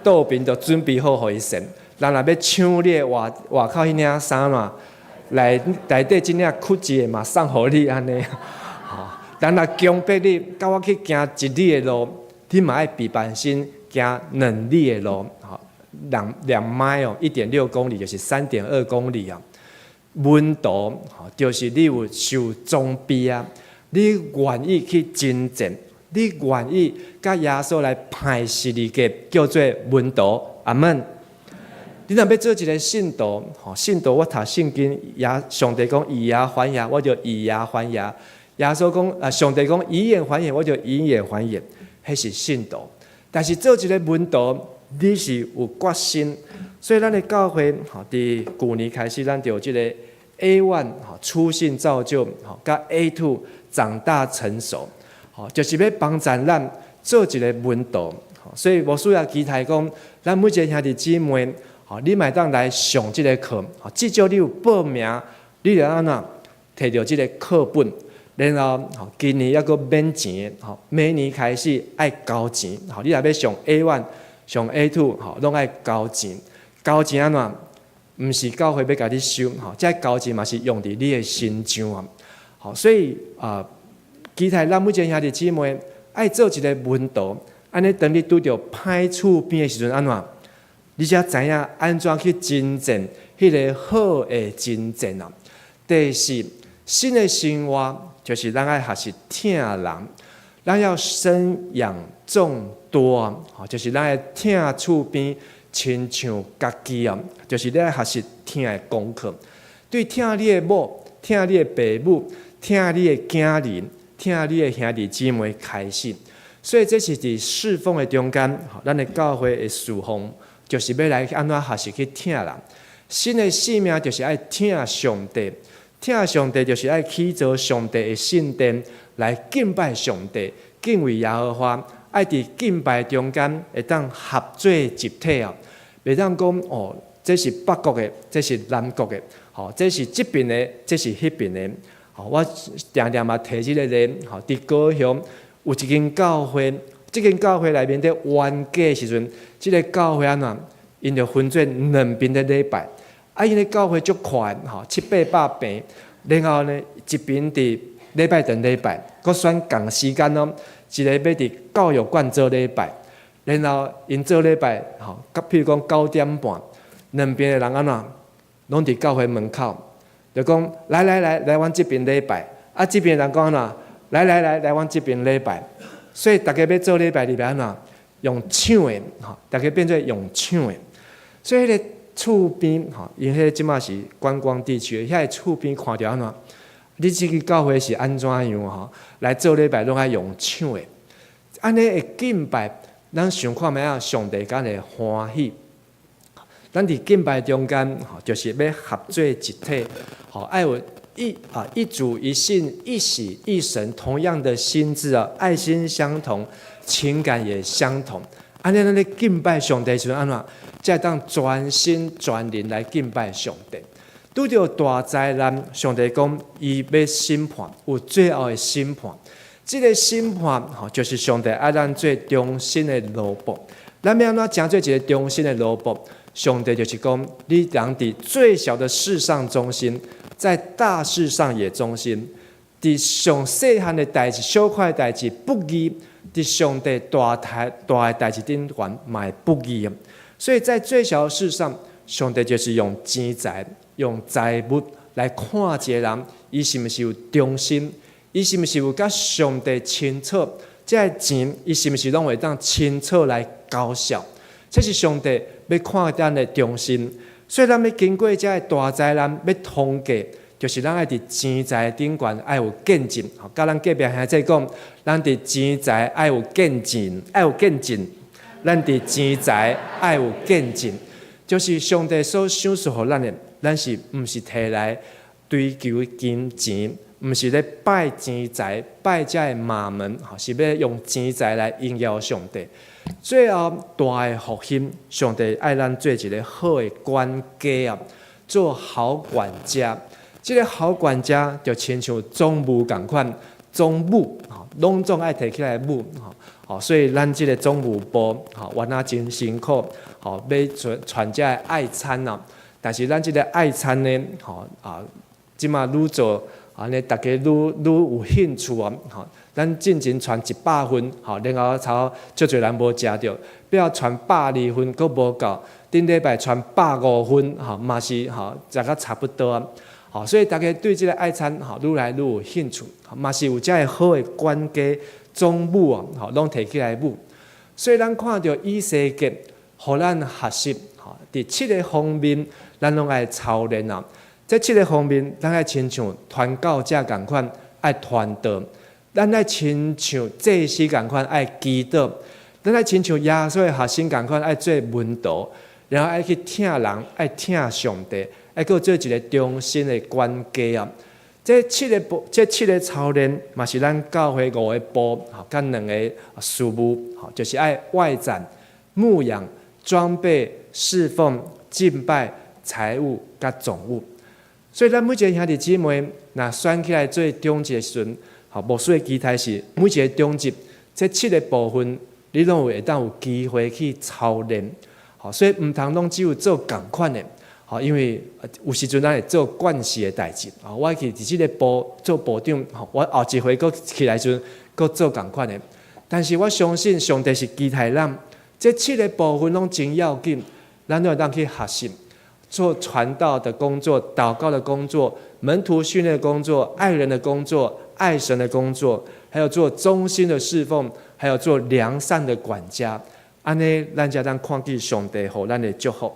倒邊就準備好予伊扇。人若欲搶你的外外口彼領衫嘛，內底這領褲子的嘛送予你按呢。吼，人若強迫你，佮我去行一里的路，你嘛愛比半身行2里的路，吼，2 mile，1.6公里就是3.2公里啊。門徒吼，就是你有受裝備啊，你願意去征戰，你願意佮耶穌來攀十字架，叫做門徒。阿門。你若欲做一个信徒，吼，信徒我讀聖經，耶上帝講以牙還牙，我就以牙還牙。耶穌講啊，上帝講以眼還眼，我就以眼還眼，彼是信徒。但是做一个門徒，你是有決心。所以咱的教會，吼，佇舊年開始，咱就有這个 A1 吼初信造就，吼，佮 A2 長大成熟，吼，就是欲幫助咱做一个門徒。所以無需要期待講，咱每一个兄弟姊妹，吼，你嘛會當來上這个課，吼，至少你有報名，你就按怎提著這个課本，然後吼，今年猶閣免錢，吼，明年開始愛交錢，吼，你若欲上 A1、上 A2，吼，攏愛交錢。交錢按怎？毋是教會欲共你收，吼，這交錢嘛是用佇你的身上啊。吼，所以啊，期待咱每一个兄弟姊妹愛做一个門徒，按呢當你拄著歹處邊的時陣，按怎？你才知影按怎去征戰彼个好的征戰啊。第四，新的生活就是咱愛學習疼人，咱要生養眾多，吼，就是咱愛疼厝邊。親像家己啊，就是你愛學習疼的功課。對疼你的某、疼你的爸母、疼你的囝兒、疼你的兄弟姊妹開始。所以這是佇侍奉的中間，咱的教會的侍奉，就是欲來按怎學習去疼人。新的生命就是愛疼上帝，疼上帝就是愛起造上帝的聖殿來敬拜上帝，敬畏耶和華。愛佇敬拜中間會當合做一體啊！袂當講哦，這是北國的，這是南國的，吼，這是這邊的，這是彼邊的。吼，我定定嘛提這個例，吼，佇高雄有一間教會，這間教會內面佇冤家的時陣，這个教會按怎，𪜶就分做兩邊咧禮拜。啊，𪜶的教會足闊，吼，七八百坪，然後呢，一邊佇禮拜堂禮拜，閣選仝時間哦。一个欲佇教育館做禮拜，然後𪜶做禮拜，吼，譬如講9點半，兩邊的人按怎，攏佇教會門口，就講來來來，來阮這邊禮拜，啊，這邊的人講按怎，來來來，來阮這邊禮拜，所以逐家欲做禮拜，你欲按怎，用搶的，吼，逐家變做用搶的，所以彼个厝邊，吼，因彼个這馬是觀光地區，遐个厝邊看著按怎？你這个教會是按怎樣吼？來做禮拜攏愛用搶的，按呢的敬拜，咱想看覓仔？上帝敢會歡喜？咱佇敬拜中間，吼，就是欲合做一體，吼，愛有一啊一主一信一洗一神，同樣的心志啊，愛心相同，情感也相同。按呢，咱咧敬拜上帝時陣按怎？才會當全心全靈來敬拜上帝。拄著大災難，上帝講伊欲審判，有最後的審判。這个審判吼，就是上帝愛咱做忠心的奴僕。咱欲按怎成做一个忠心的奴僕？上帝就是講，你人佇最小的事上忠心，在大事上也忠心。佇上細漢的代誌、小塊代誌不義，佇上帝大台大的代誌頂懸嘛會不義。所以在最小的事上，上帝就是用錢財、用財物來看一个人，伊是毋是有忠心，伊是毋是有佮上帝清楚？這个錢，伊是毋是攏會當清楚來交數？這是上帝欲看咱的忠心。所以咱欲經過這个大災難，欲通過，就是咱愛佇錢財頂懸愛有見證。佮咱隔壁兄弟講，咱佇錢財愛有見證，愛有見證。咱佇錢財愛有見證，就是上帝所賞賜予咱的，咱是毋是提來追求金錢，毋是咧拜錢財、拜這个瑪門，是欲用錢財來榮耀上帝。最後大的復興，上帝愛咱做一个好的管家啊，做好管家。這个好管家就親像總務仝款，總務吼，攏總愛提起來務吼，吼，所以咱這个總務部吼，原來真辛苦，吼，欲傳傳這个愛餐啊。但是咱這个愛餐呢，吼啊，這馬愈做，按呢逐家愈愈有興趣啊，吼。咱進前傳100份，吼，然後差足濟人無食著，變傳120份，閣無夠。頂禮拜傳150份，吼，嘛是吼，食甲差不多啊。吼，所以大家對這个愛餐吼愈來愈有興趣，嘛是有遮个好的管家總務啊，吼，攏提起來舞。所以咱看著以西結，予咱學習，吼，佇七个方面，咱攏愛操練啊。這七个方面，咱愛親像傳教者仝款愛傳道，咱愛親像祭司仝款愛祈禱，咱愛親像耶穌的學生仝款愛做門徒，然後愛去疼人，愛疼上帝，愛閣做一个忠心的管家啊。這七个步，這七个操練，嘛是咱教會五个部，吼，佮兩个事務，吼，就是愛外展、牧養、裝備、侍奉、敬拜、財務佮總務。所以咱每一个兄弟姊妹，若選起來做長執的時陣，吼，牧師的期待是每一个長執，這七个部分，你攏有會當有機會去操練，吼，所以毋通攏只有做仝款的。吼，因為有時陣咱會做慣勢的代誌，吼，我去佇這个部做部長，吼，我後一回閣起來時陣，閣做仝款的。但是我相信上帝是期待咱，這七个部分攏真要緊，咱都會當去學習，做傳道的工作、禱告的工作、門徒訓練的工作、愛人的工作、愛神的工作，還有做忠心的侍奉，還有做良善的管家。按呢，咱才當看見上帝予咱的祝福。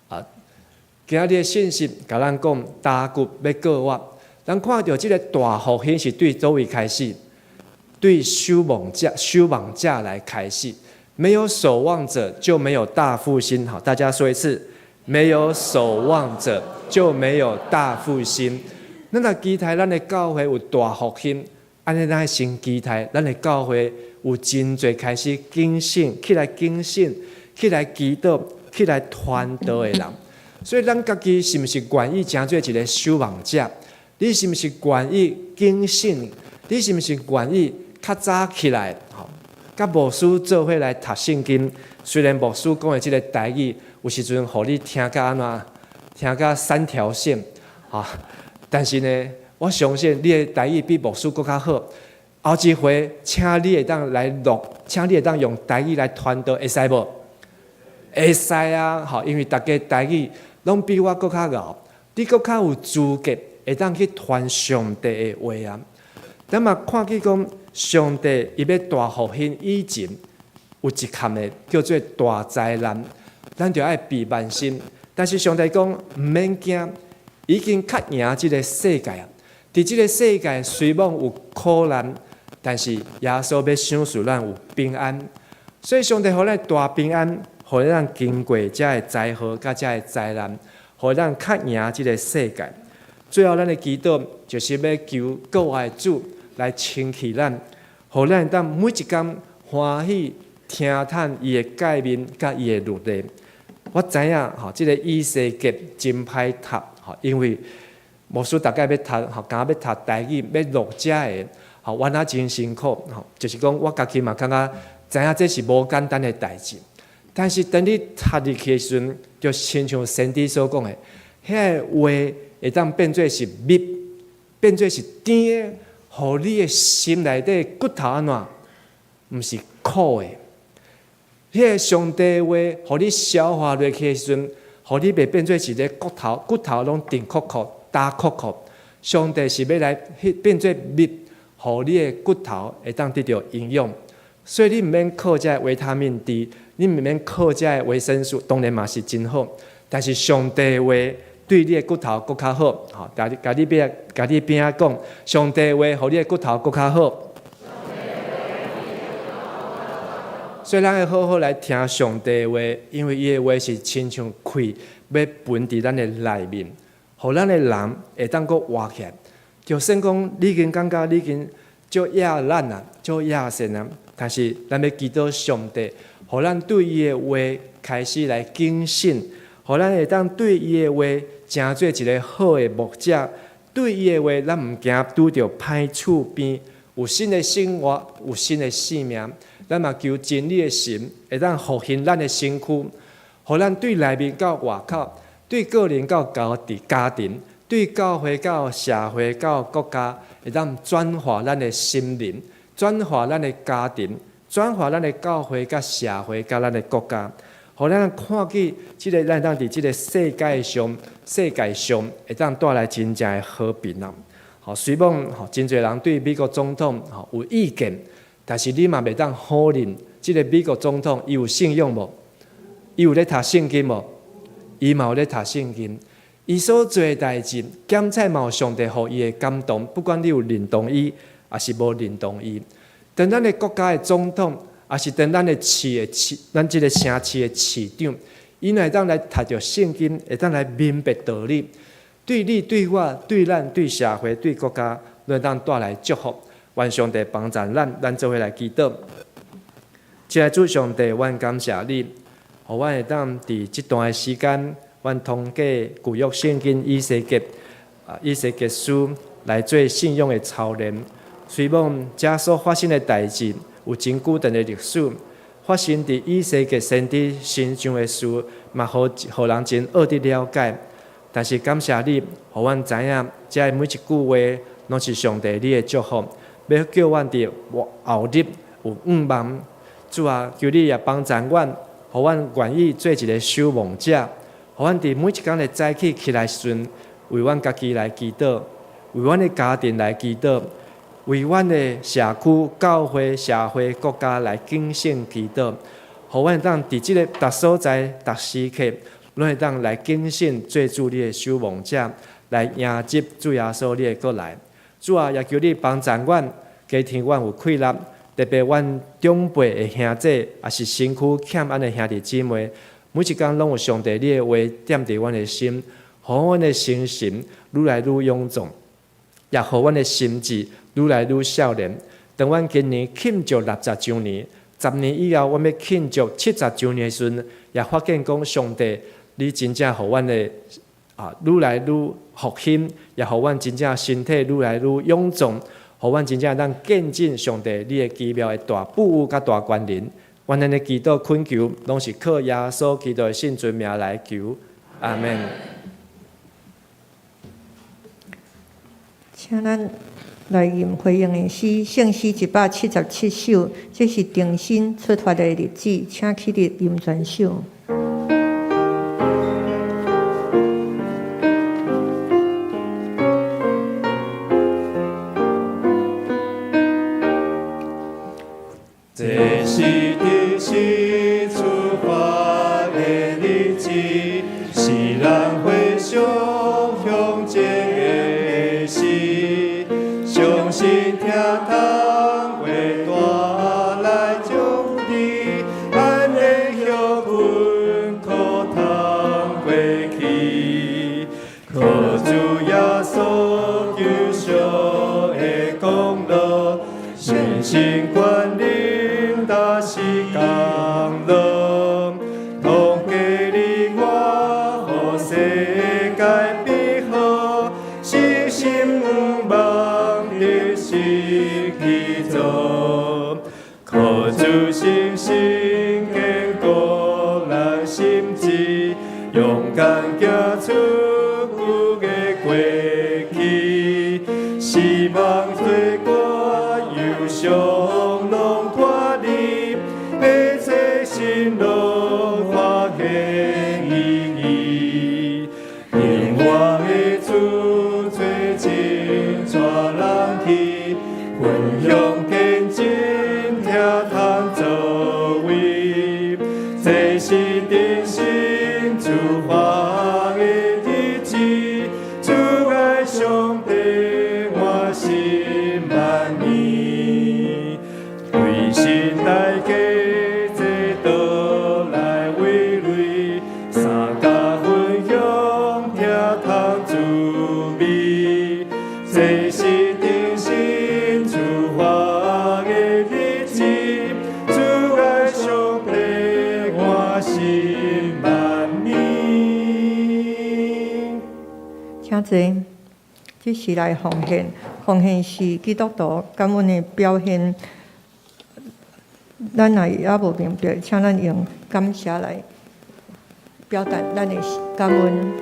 啊，今日的信息共咱講，大骨欲過活。咱看著這个大復興是對佗位開始？對守望者、守望者來開始。沒有守望者就沒有大復興。好，大家說一次：沒有守望者就沒有大復興。咱若期待咱的教會有大復興，按呢，咱先期待咱的教會有真濟開始警醒，起來警醒，起來祈禱，起來傳道的人。所以，咱家己是毋是願意成做一个守望者？你是毋是願意警醒？你是毋是願意較早起來？吼，佮牧師做伙來讀聖經。雖然牧師講的這个台語，有時陣予你聽甲按怎，聽甲三條線，哈。但是呢，我相信你的台語比牧師閣較好。後一回，請你會當來錄，請你會當用台語來傳道，會使無？會使啊，吼，因為大家台語攏比我閣較𠢕，你閣較有資格會當去傳上帝的話啊。咱嘛看見講，上帝伊欲大復興以前，有一坎的叫做大災難，咱就愛備萬心。但是上帝講毋免驚，已經較贏這个世界啊。佇這个世界雖罔有苦難，但是耶穌欲賞賜咱有平安。所以上帝予咱大平安，予咱經過這个災禍佮這个災難，予咱較贏這个世界。最後，咱的祈禱就是欲求國外的主來清氣咱，予咱當每一工歡喜聽嘆伊的誡命佮伊的律例。我知影吼，這个以西結真歹讀吼，因為牧師逐擺欲讀吼，敢若欲讀台語，欲錄遮个吼，我若真辛苦吼，就是講我家己嘛感覺知影這是無簡單的代誌。但是當你讀入去的時陣，就親像先知所講的，彼个話會當變做是蜜，變做是甜的，予你的心內底骨頭按怎，毋是苦的。彼个上帝話，予你消化落去的時陣，予你袂變做是咧骨頭，骨頭攏甜酷酷、焦酷酷。上帝是欲來變做蜜，予你的骨頭會當得著營養。所以你毋免靠這个維他命 D，你毋免靠這个維生素，當然嘛是真好。但是上帝話對你的骨頭閣較好，吼！共你邊仔講，上帝話予你的骨頭閣較好。所以咱愛好好來聽上帝話，因為伊的話是親像氣，欲分佇咱的內面，予咱的人會當閣活起來。就算講你已經感覺你已經足野懶啊，足野神啊，但是咱欲祈禱上帝，予咱對伊的話開始來警醒，予咱會當對伊的話成做一个好的牧者，對伊的話，咱毋驚拄著歹處邊，有新的生活，有新的生命。咱嘛求真理的神會當復興咱的身軀，予咱對內面到外口，對個人到家庭，對教會到社會到國家，會當轉化咱的心靈，轉化咱的家庭，轉化咱的教會佮社會佮咱的國家，予咱看見這个咱當佇這个世界上，世界上會當帶來真正的和平啊！吼，雖罔吼真濟人對美國總統吼有意見，但是你嘛袂當否認，這个美國總統伊有信仰無？伊有咧讀聖經無？伊嘛有咧讀聖經。伊所做的代誌，檢採嘛有上帝予伊的感動，不管你有認同伊，抑是無認同伊。當咱的國家的總統，抑是當咱的市的市，咱這个城市的市長，伊若會當來讀著聖經，會當來明白道理，對你、對我、對咱、對社會、對國家，攏會當帶來祝福。願上帝幫助咱，咱做伙來祈禱。親愛的主上帝，阮感謝你，予阮會當佇這段的時間，阮通過舊約聖經以西結啊，以西結書來做信仰的操練。雖罔遮所發生的代誌有真久長的歷史，發生佇以西結先知身上的事，嘛予人真學得了解。但是感謝你，予阮知影，遮的每一句話，攏是上帝你的祝福，欲叫阮佇後日有向望。主啊，求你也幫助阮，予阮願意做一个守望者，予阮佇每一工的早起起來時陣，為阮家己來祈禱，為阮的家庭來祈禱，為阮的社區、教會、社會、國家來警醒祈禱，予阮當佇這个逐所在、逐時刻，攏會當來警醒做主你的守望者，來迎接主耶穌你的閣來。主啊，也求你幫助阮，家庭阮有氣力，特別阮長輩的兄弟，抑是身軀欠安的兄弟姊妹，每一工攏有上帝你的話踮佇阮的心，予阮的精神愈來愈勇壯，也予阮的心志愈來愈少年。當阮今年慶祝60週年，10年以後，阮欲慶祝70週年的時陣，也發現講上帝，你真正予阮的愈來愈復興，也予阮真正身體愈來愈勇壯，予阮真正當見證上帝你的奇妙的大賜予佮大權能。阮按呢祈禱懇求，攏是靠耶穌基督的聖尊名來求，阿門。請咱來吟回應的詩，聖詩177首，這是重新出發的日子，請起立吟全首。這是重新出發的日子，是咱回想向前的時，相信聽通會帶來獎勵，按呢歇睏苦通過去，靠主耶穌救贖的功勞，信心權能達時降臨，通過你我，予世界變好，信心向望得勝去做，靠主信心堅固咱心志，勇敢行出舊的過去，希望罪過憂傷攏脫離，一切新樂發現意義。永活的主最近帶人去，分享見證聽通作為，這是重新出發的日子，主愛上帝，我心滿意。為新代價，這道來為類，相佮分享聽通滋味，這是重新出發的日子，主愛上帝，我心滿意。請坐。這是來奉獻，奉獻是基督徒感恩的表現。咱若猶無明白，請咱用感謝來表達咱的感恩。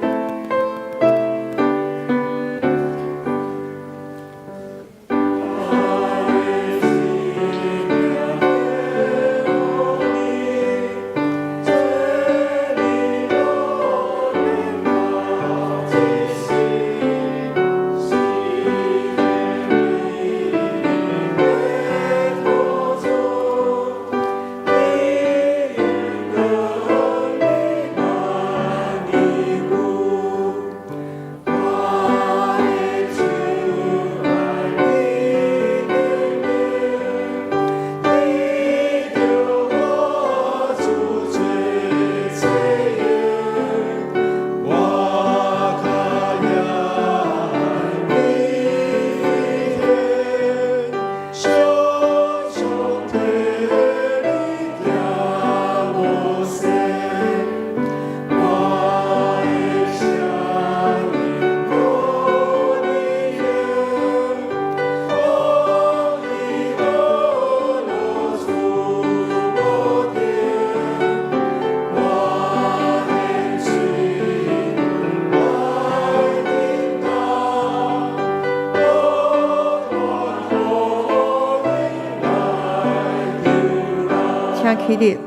起立。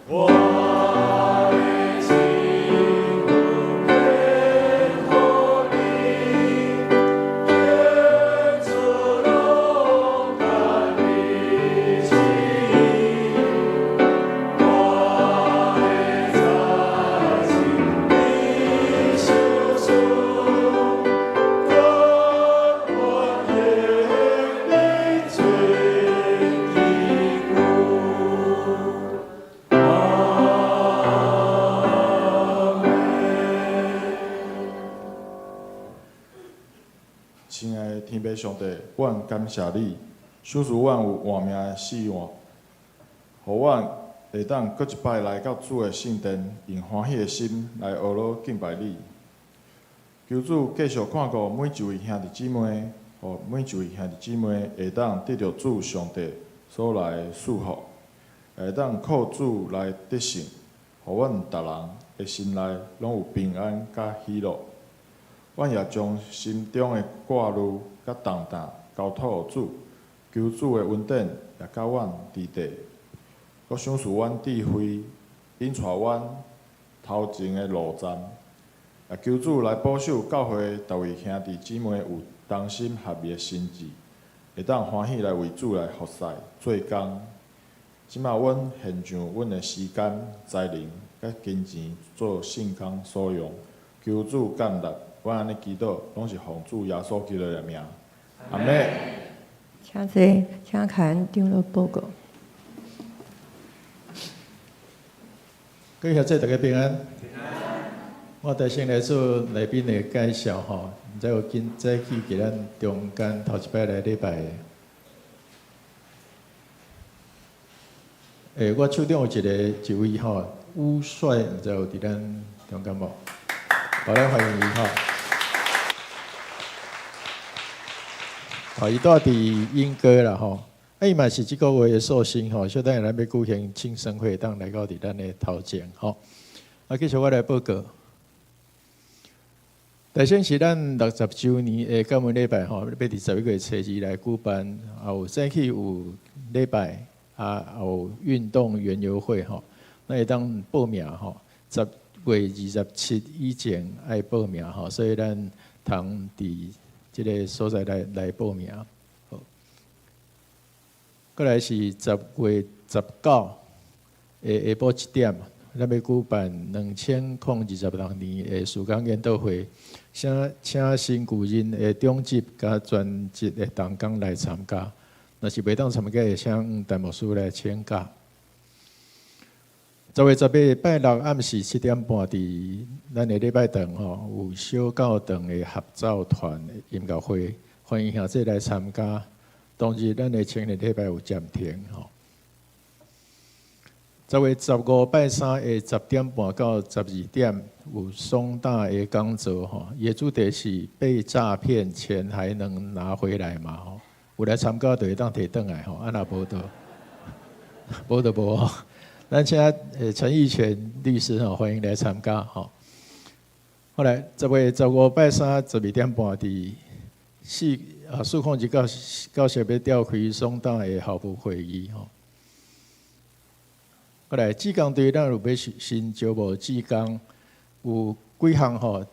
我的心献予你，天主攏甘你旨意，我的才情你賞賜，甘願予你做天父。阿門。親愛的天父上帝，阮感謝你，賞賜阮有活命的四活，予阮會當閣一擺來到主的聖殿，用歡喜的心來學老敬拜你。求主繼續看顧每一位兄弟姊妹，予每一位兄弟姊妹會當得著主上帝所來的祝福，會當靠主來得勝，予阮逐人的心內攏有平安佮喜樂。阮也將心中的掛慮佮重擔交託予主，求主的恩典也佮阮佇底，閣賞賜阮智慧，引帶阮頭前的路站。也求主來保守教會逐位兄弟姊妹有同心合意的心志，會當歡喜來為主來服侍做工。這馬阮獻上阮的時間、才能佮金錢做聖工所用，求主感納。阮按呢祈禱，攏是奉主耶穌基督的名。阿們。請坐，請看長老報告。各位兄弟，大家平安。我頭先來做來賓的介紹吼，毋知有今早起佇咱中間頭一擺來禮拜的。欸，我手中有一個一位吼，烏帥，毋知有佇咱中間無？好，咱歡迎伊吼。好，伊住佇鶯歌啦吼，啊，伊嘛是這個月的壽星吼，小等下咱欲舉行慶生會，當來到佇咱的頭前吼。啊，繼續我來報告。首先是咱60週年的感恩禮拜吼，欲佇11月初二來舉辦，啊有早起有禮拜，啊有運動園遊會吼，咱會當報名吼，10月27以前愛報名吼，所以咱通佇這个所在來來報名。好，過來是10月19的下晡7點，咱欲舉辦2026年的事工研討會，請請新舊任的長執佮全職的同工來參加。若是袂當參加的，請陳牧師來請假。10月18拜六暗時7點半，佇咱的禮拜堂吼，有小教堂的合奏團音樂會，歡迎兄弟來參加。當日咱的青年禮拜有暫停吼。10月15拜三的10點半到12點，有松大的講座吼，伊的主題是被詐騙錢還能拿回來嗎？吼，有來參加就會當提轉來吼，啊若無就無就無吼。咱請陳義權律師吼，歡迎來參加吼。後來10月15拜三12點半，佇四啊四空一教教室欲召開松大的校務會議吼。後來志工隊咱有欲新招募志工，有幾項吼。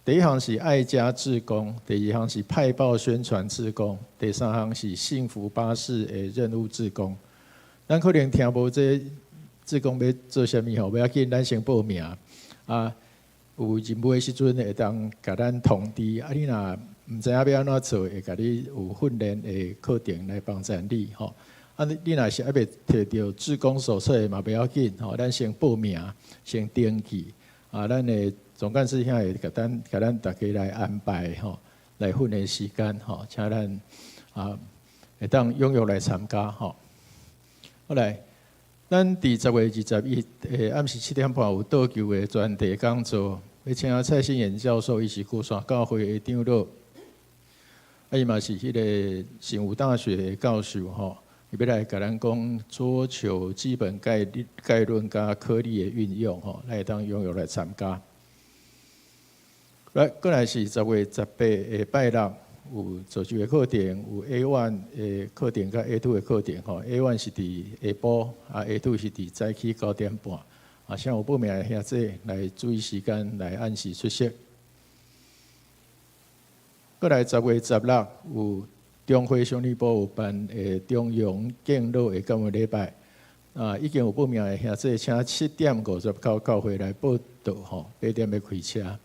第一項是愛家志工，第二項是派報宣傳志工，第三項是幸福巴士的任務志工。咱可能聽無這志工欲做啥物吼，無要緊，咱先報名啊。有任務的時陣會當共咱通知。啊，你若毋知影欲按怎做，會共你有訓練的課程來幫助你吼。啊，你若是猶未提著志工手冊的嘛，袂要緊吼，咱先報名，先登記。啊，咱的總幹事兄會共咱共咱大家來安排吼，來訓練時間吼，請咱啊會當踴躍來參加吼。好來。咱佇10月21的暗時7點半有桌球的專題講座，欲請蔡信賢教授，伊是龜山教會的長老，啊，伊嘛是彼个醒吾大學的教授吼，伊欲來共咱講桌球基本概概論佮顆粒的運用吼，咱會當踴躍來參加。來，過來是10月18的拜六，有造就的課程，有 A1 的課程佮 A2 的課程吼。A1 是佇下晡，啊 A2 是佇早起9點半。啊，請有報名的兄弟來注意時間，來按時出席。過來10月16有中會兄弟部有辦的中陽敬老的感恩禮拜。啊，已經有報名的兄弟，請7點59教會來報到吼，8點欲開車。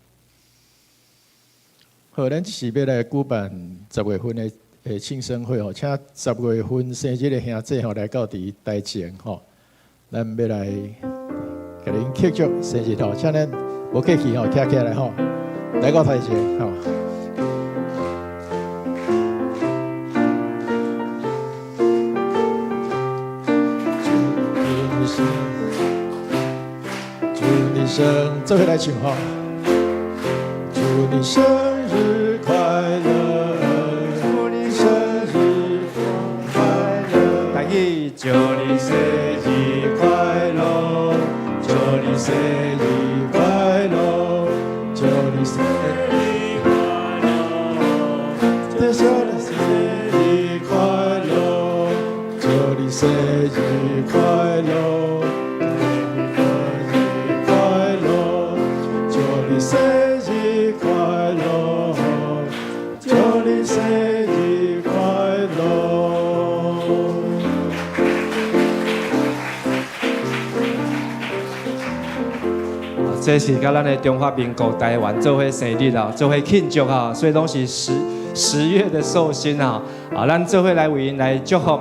好，咱這是欲來舉辦十月份的慶生會吼，請十月份生日的兄弟吼來到佇台前吼，咱欲來共恁慶祝生日吼，請恁無客氣吼，徛起來吼，來到台前吼。祝你生，做伙來唱吼，祝你生日快樂，祝你生日快樂，大家祝你生日快樂，祝你生日快樂，祝你生日快樂，祝你生日快樂，祝你生日快樂，快樂，祝你生日快樂，祝你生日快樂。這是佮咱的中華民國台灣做伙生日啊，做伙慶祝啊，所以攏是10月的壽星啊，啊，咱做伙來為𪜶來祝福。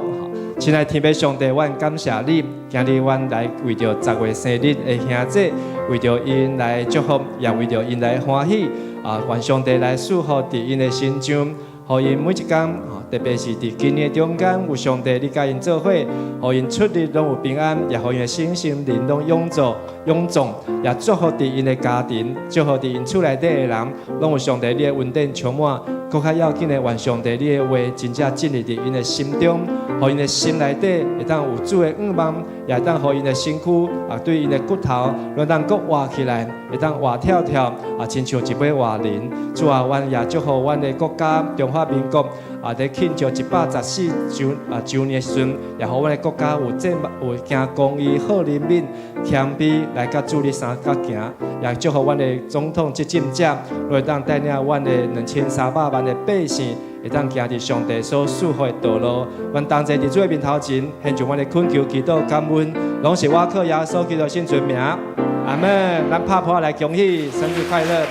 親愛天父上帝，阮感謝你，今日阮來為著十月生日的兄弟，為著𪜶來祝福，也為著𪜶來歡喜。啊，願上帝來賜福佇𪜶的身上，予𪜶每一工，特別是佇今年中間，有上帝你佮𪜶做伙，予𪜶出入攏有平安，也予𪜶的身心靈攏勇壯勇壯，也祝福佇𪜶的家庭，祝福佇𪜶厝內底的人，攏有上帝你的恩典充滿。閣較要緊的，願上帝你的話真正進入佇𪜶的心中，予𪜶的心內底會當有主的向望，也會當予𪜶的身軀啊，對𪜶的骨頭，攏當閣活起來，會當活跳跳啊，親像一尾活人。主啊，阮也祝福阮的國家中華民國啊，佇慶祝114周啊周年的時陣，也予阮的國家有這有行公義、好人民、謙卑來佮主你相佮行，也祝福阮的總統執政者，會當帶領阮的2300萬的百姓，會當行佇上帝所賜予的道路。阮同齊佇主的面頭前，獻上阮的懇求、祈禱、感恩，攏是我靠耶穌基督聖尊名。阿門。咱拍破來恭喜生日快樂！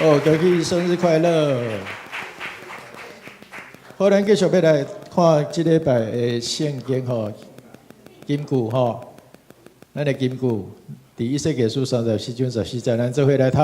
哦，恭喜生日快樂！好，咱繼續欲來看這禮拜的聖經吼，金句吼，咱的金句佇以西結書34章14節，咱做伙來讀。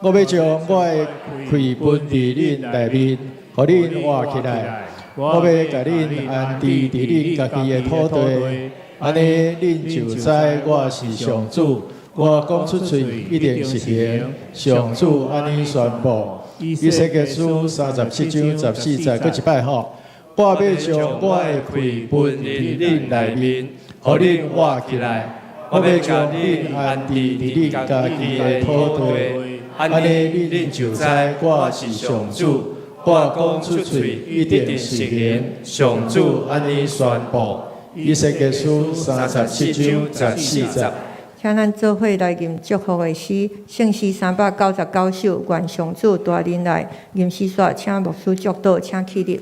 我欲將我的氣分佇恁內面，予恁活起來。我欲共恁安置佇恁家己的土地，按呢恁就知我是上主。我講出喙一定實行，上主按呢宣布。以西結書37章14節，閣一擺吼。我欲將我的氣分佇恁內面，予恁活起來。我欲將恁安置佇恁家己的土地，按呢恁就知我是上主。我講出喙一定實行，上主按呢宣布。以西結書37章14節。請咱做伙來吟祝福的詩，聖詩399首，願上主大仁愛。吟詩煞，請牧師祝禱，請起立。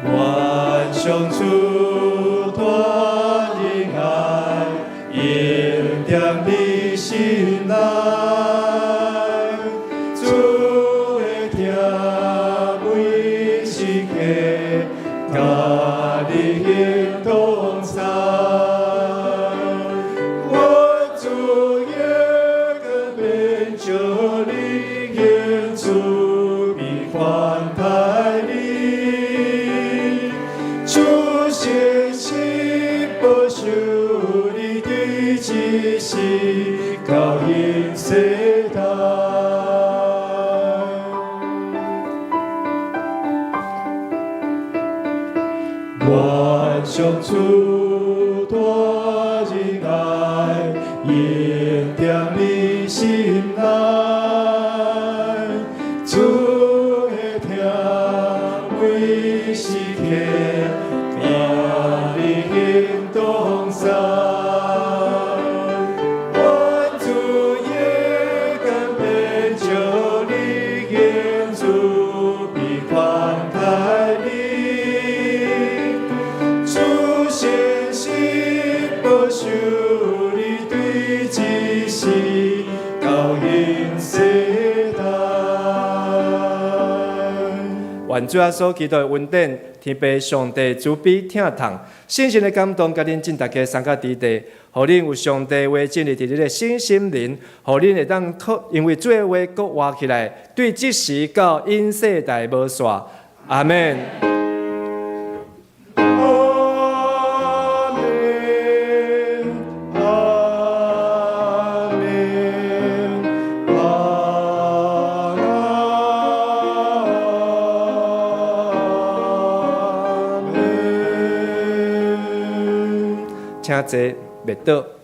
願上主大仁愛，永踮你心內。主的疼每時刻，佮你同在。我主耶更變就你，願主必寬待你。主顯心保守你的一生到永世代。願上主大仁愛，心內，主的疼每時刻，命你行動在。願主耶甘變就你，願主必寬待你。主顯實保守你，對這時到永世代。願主耶穌基督的恩典，天父上帝慈悲疼痛，聖神的感動，佮恁眾逐家三甲佇地，予恁有上帝話進入佇恁的身心靈，予恁會當靠，因為主的話閣活起來，對這時到永世代無煞。阿門。阿門，阿門，阿門。請坐，勿倒。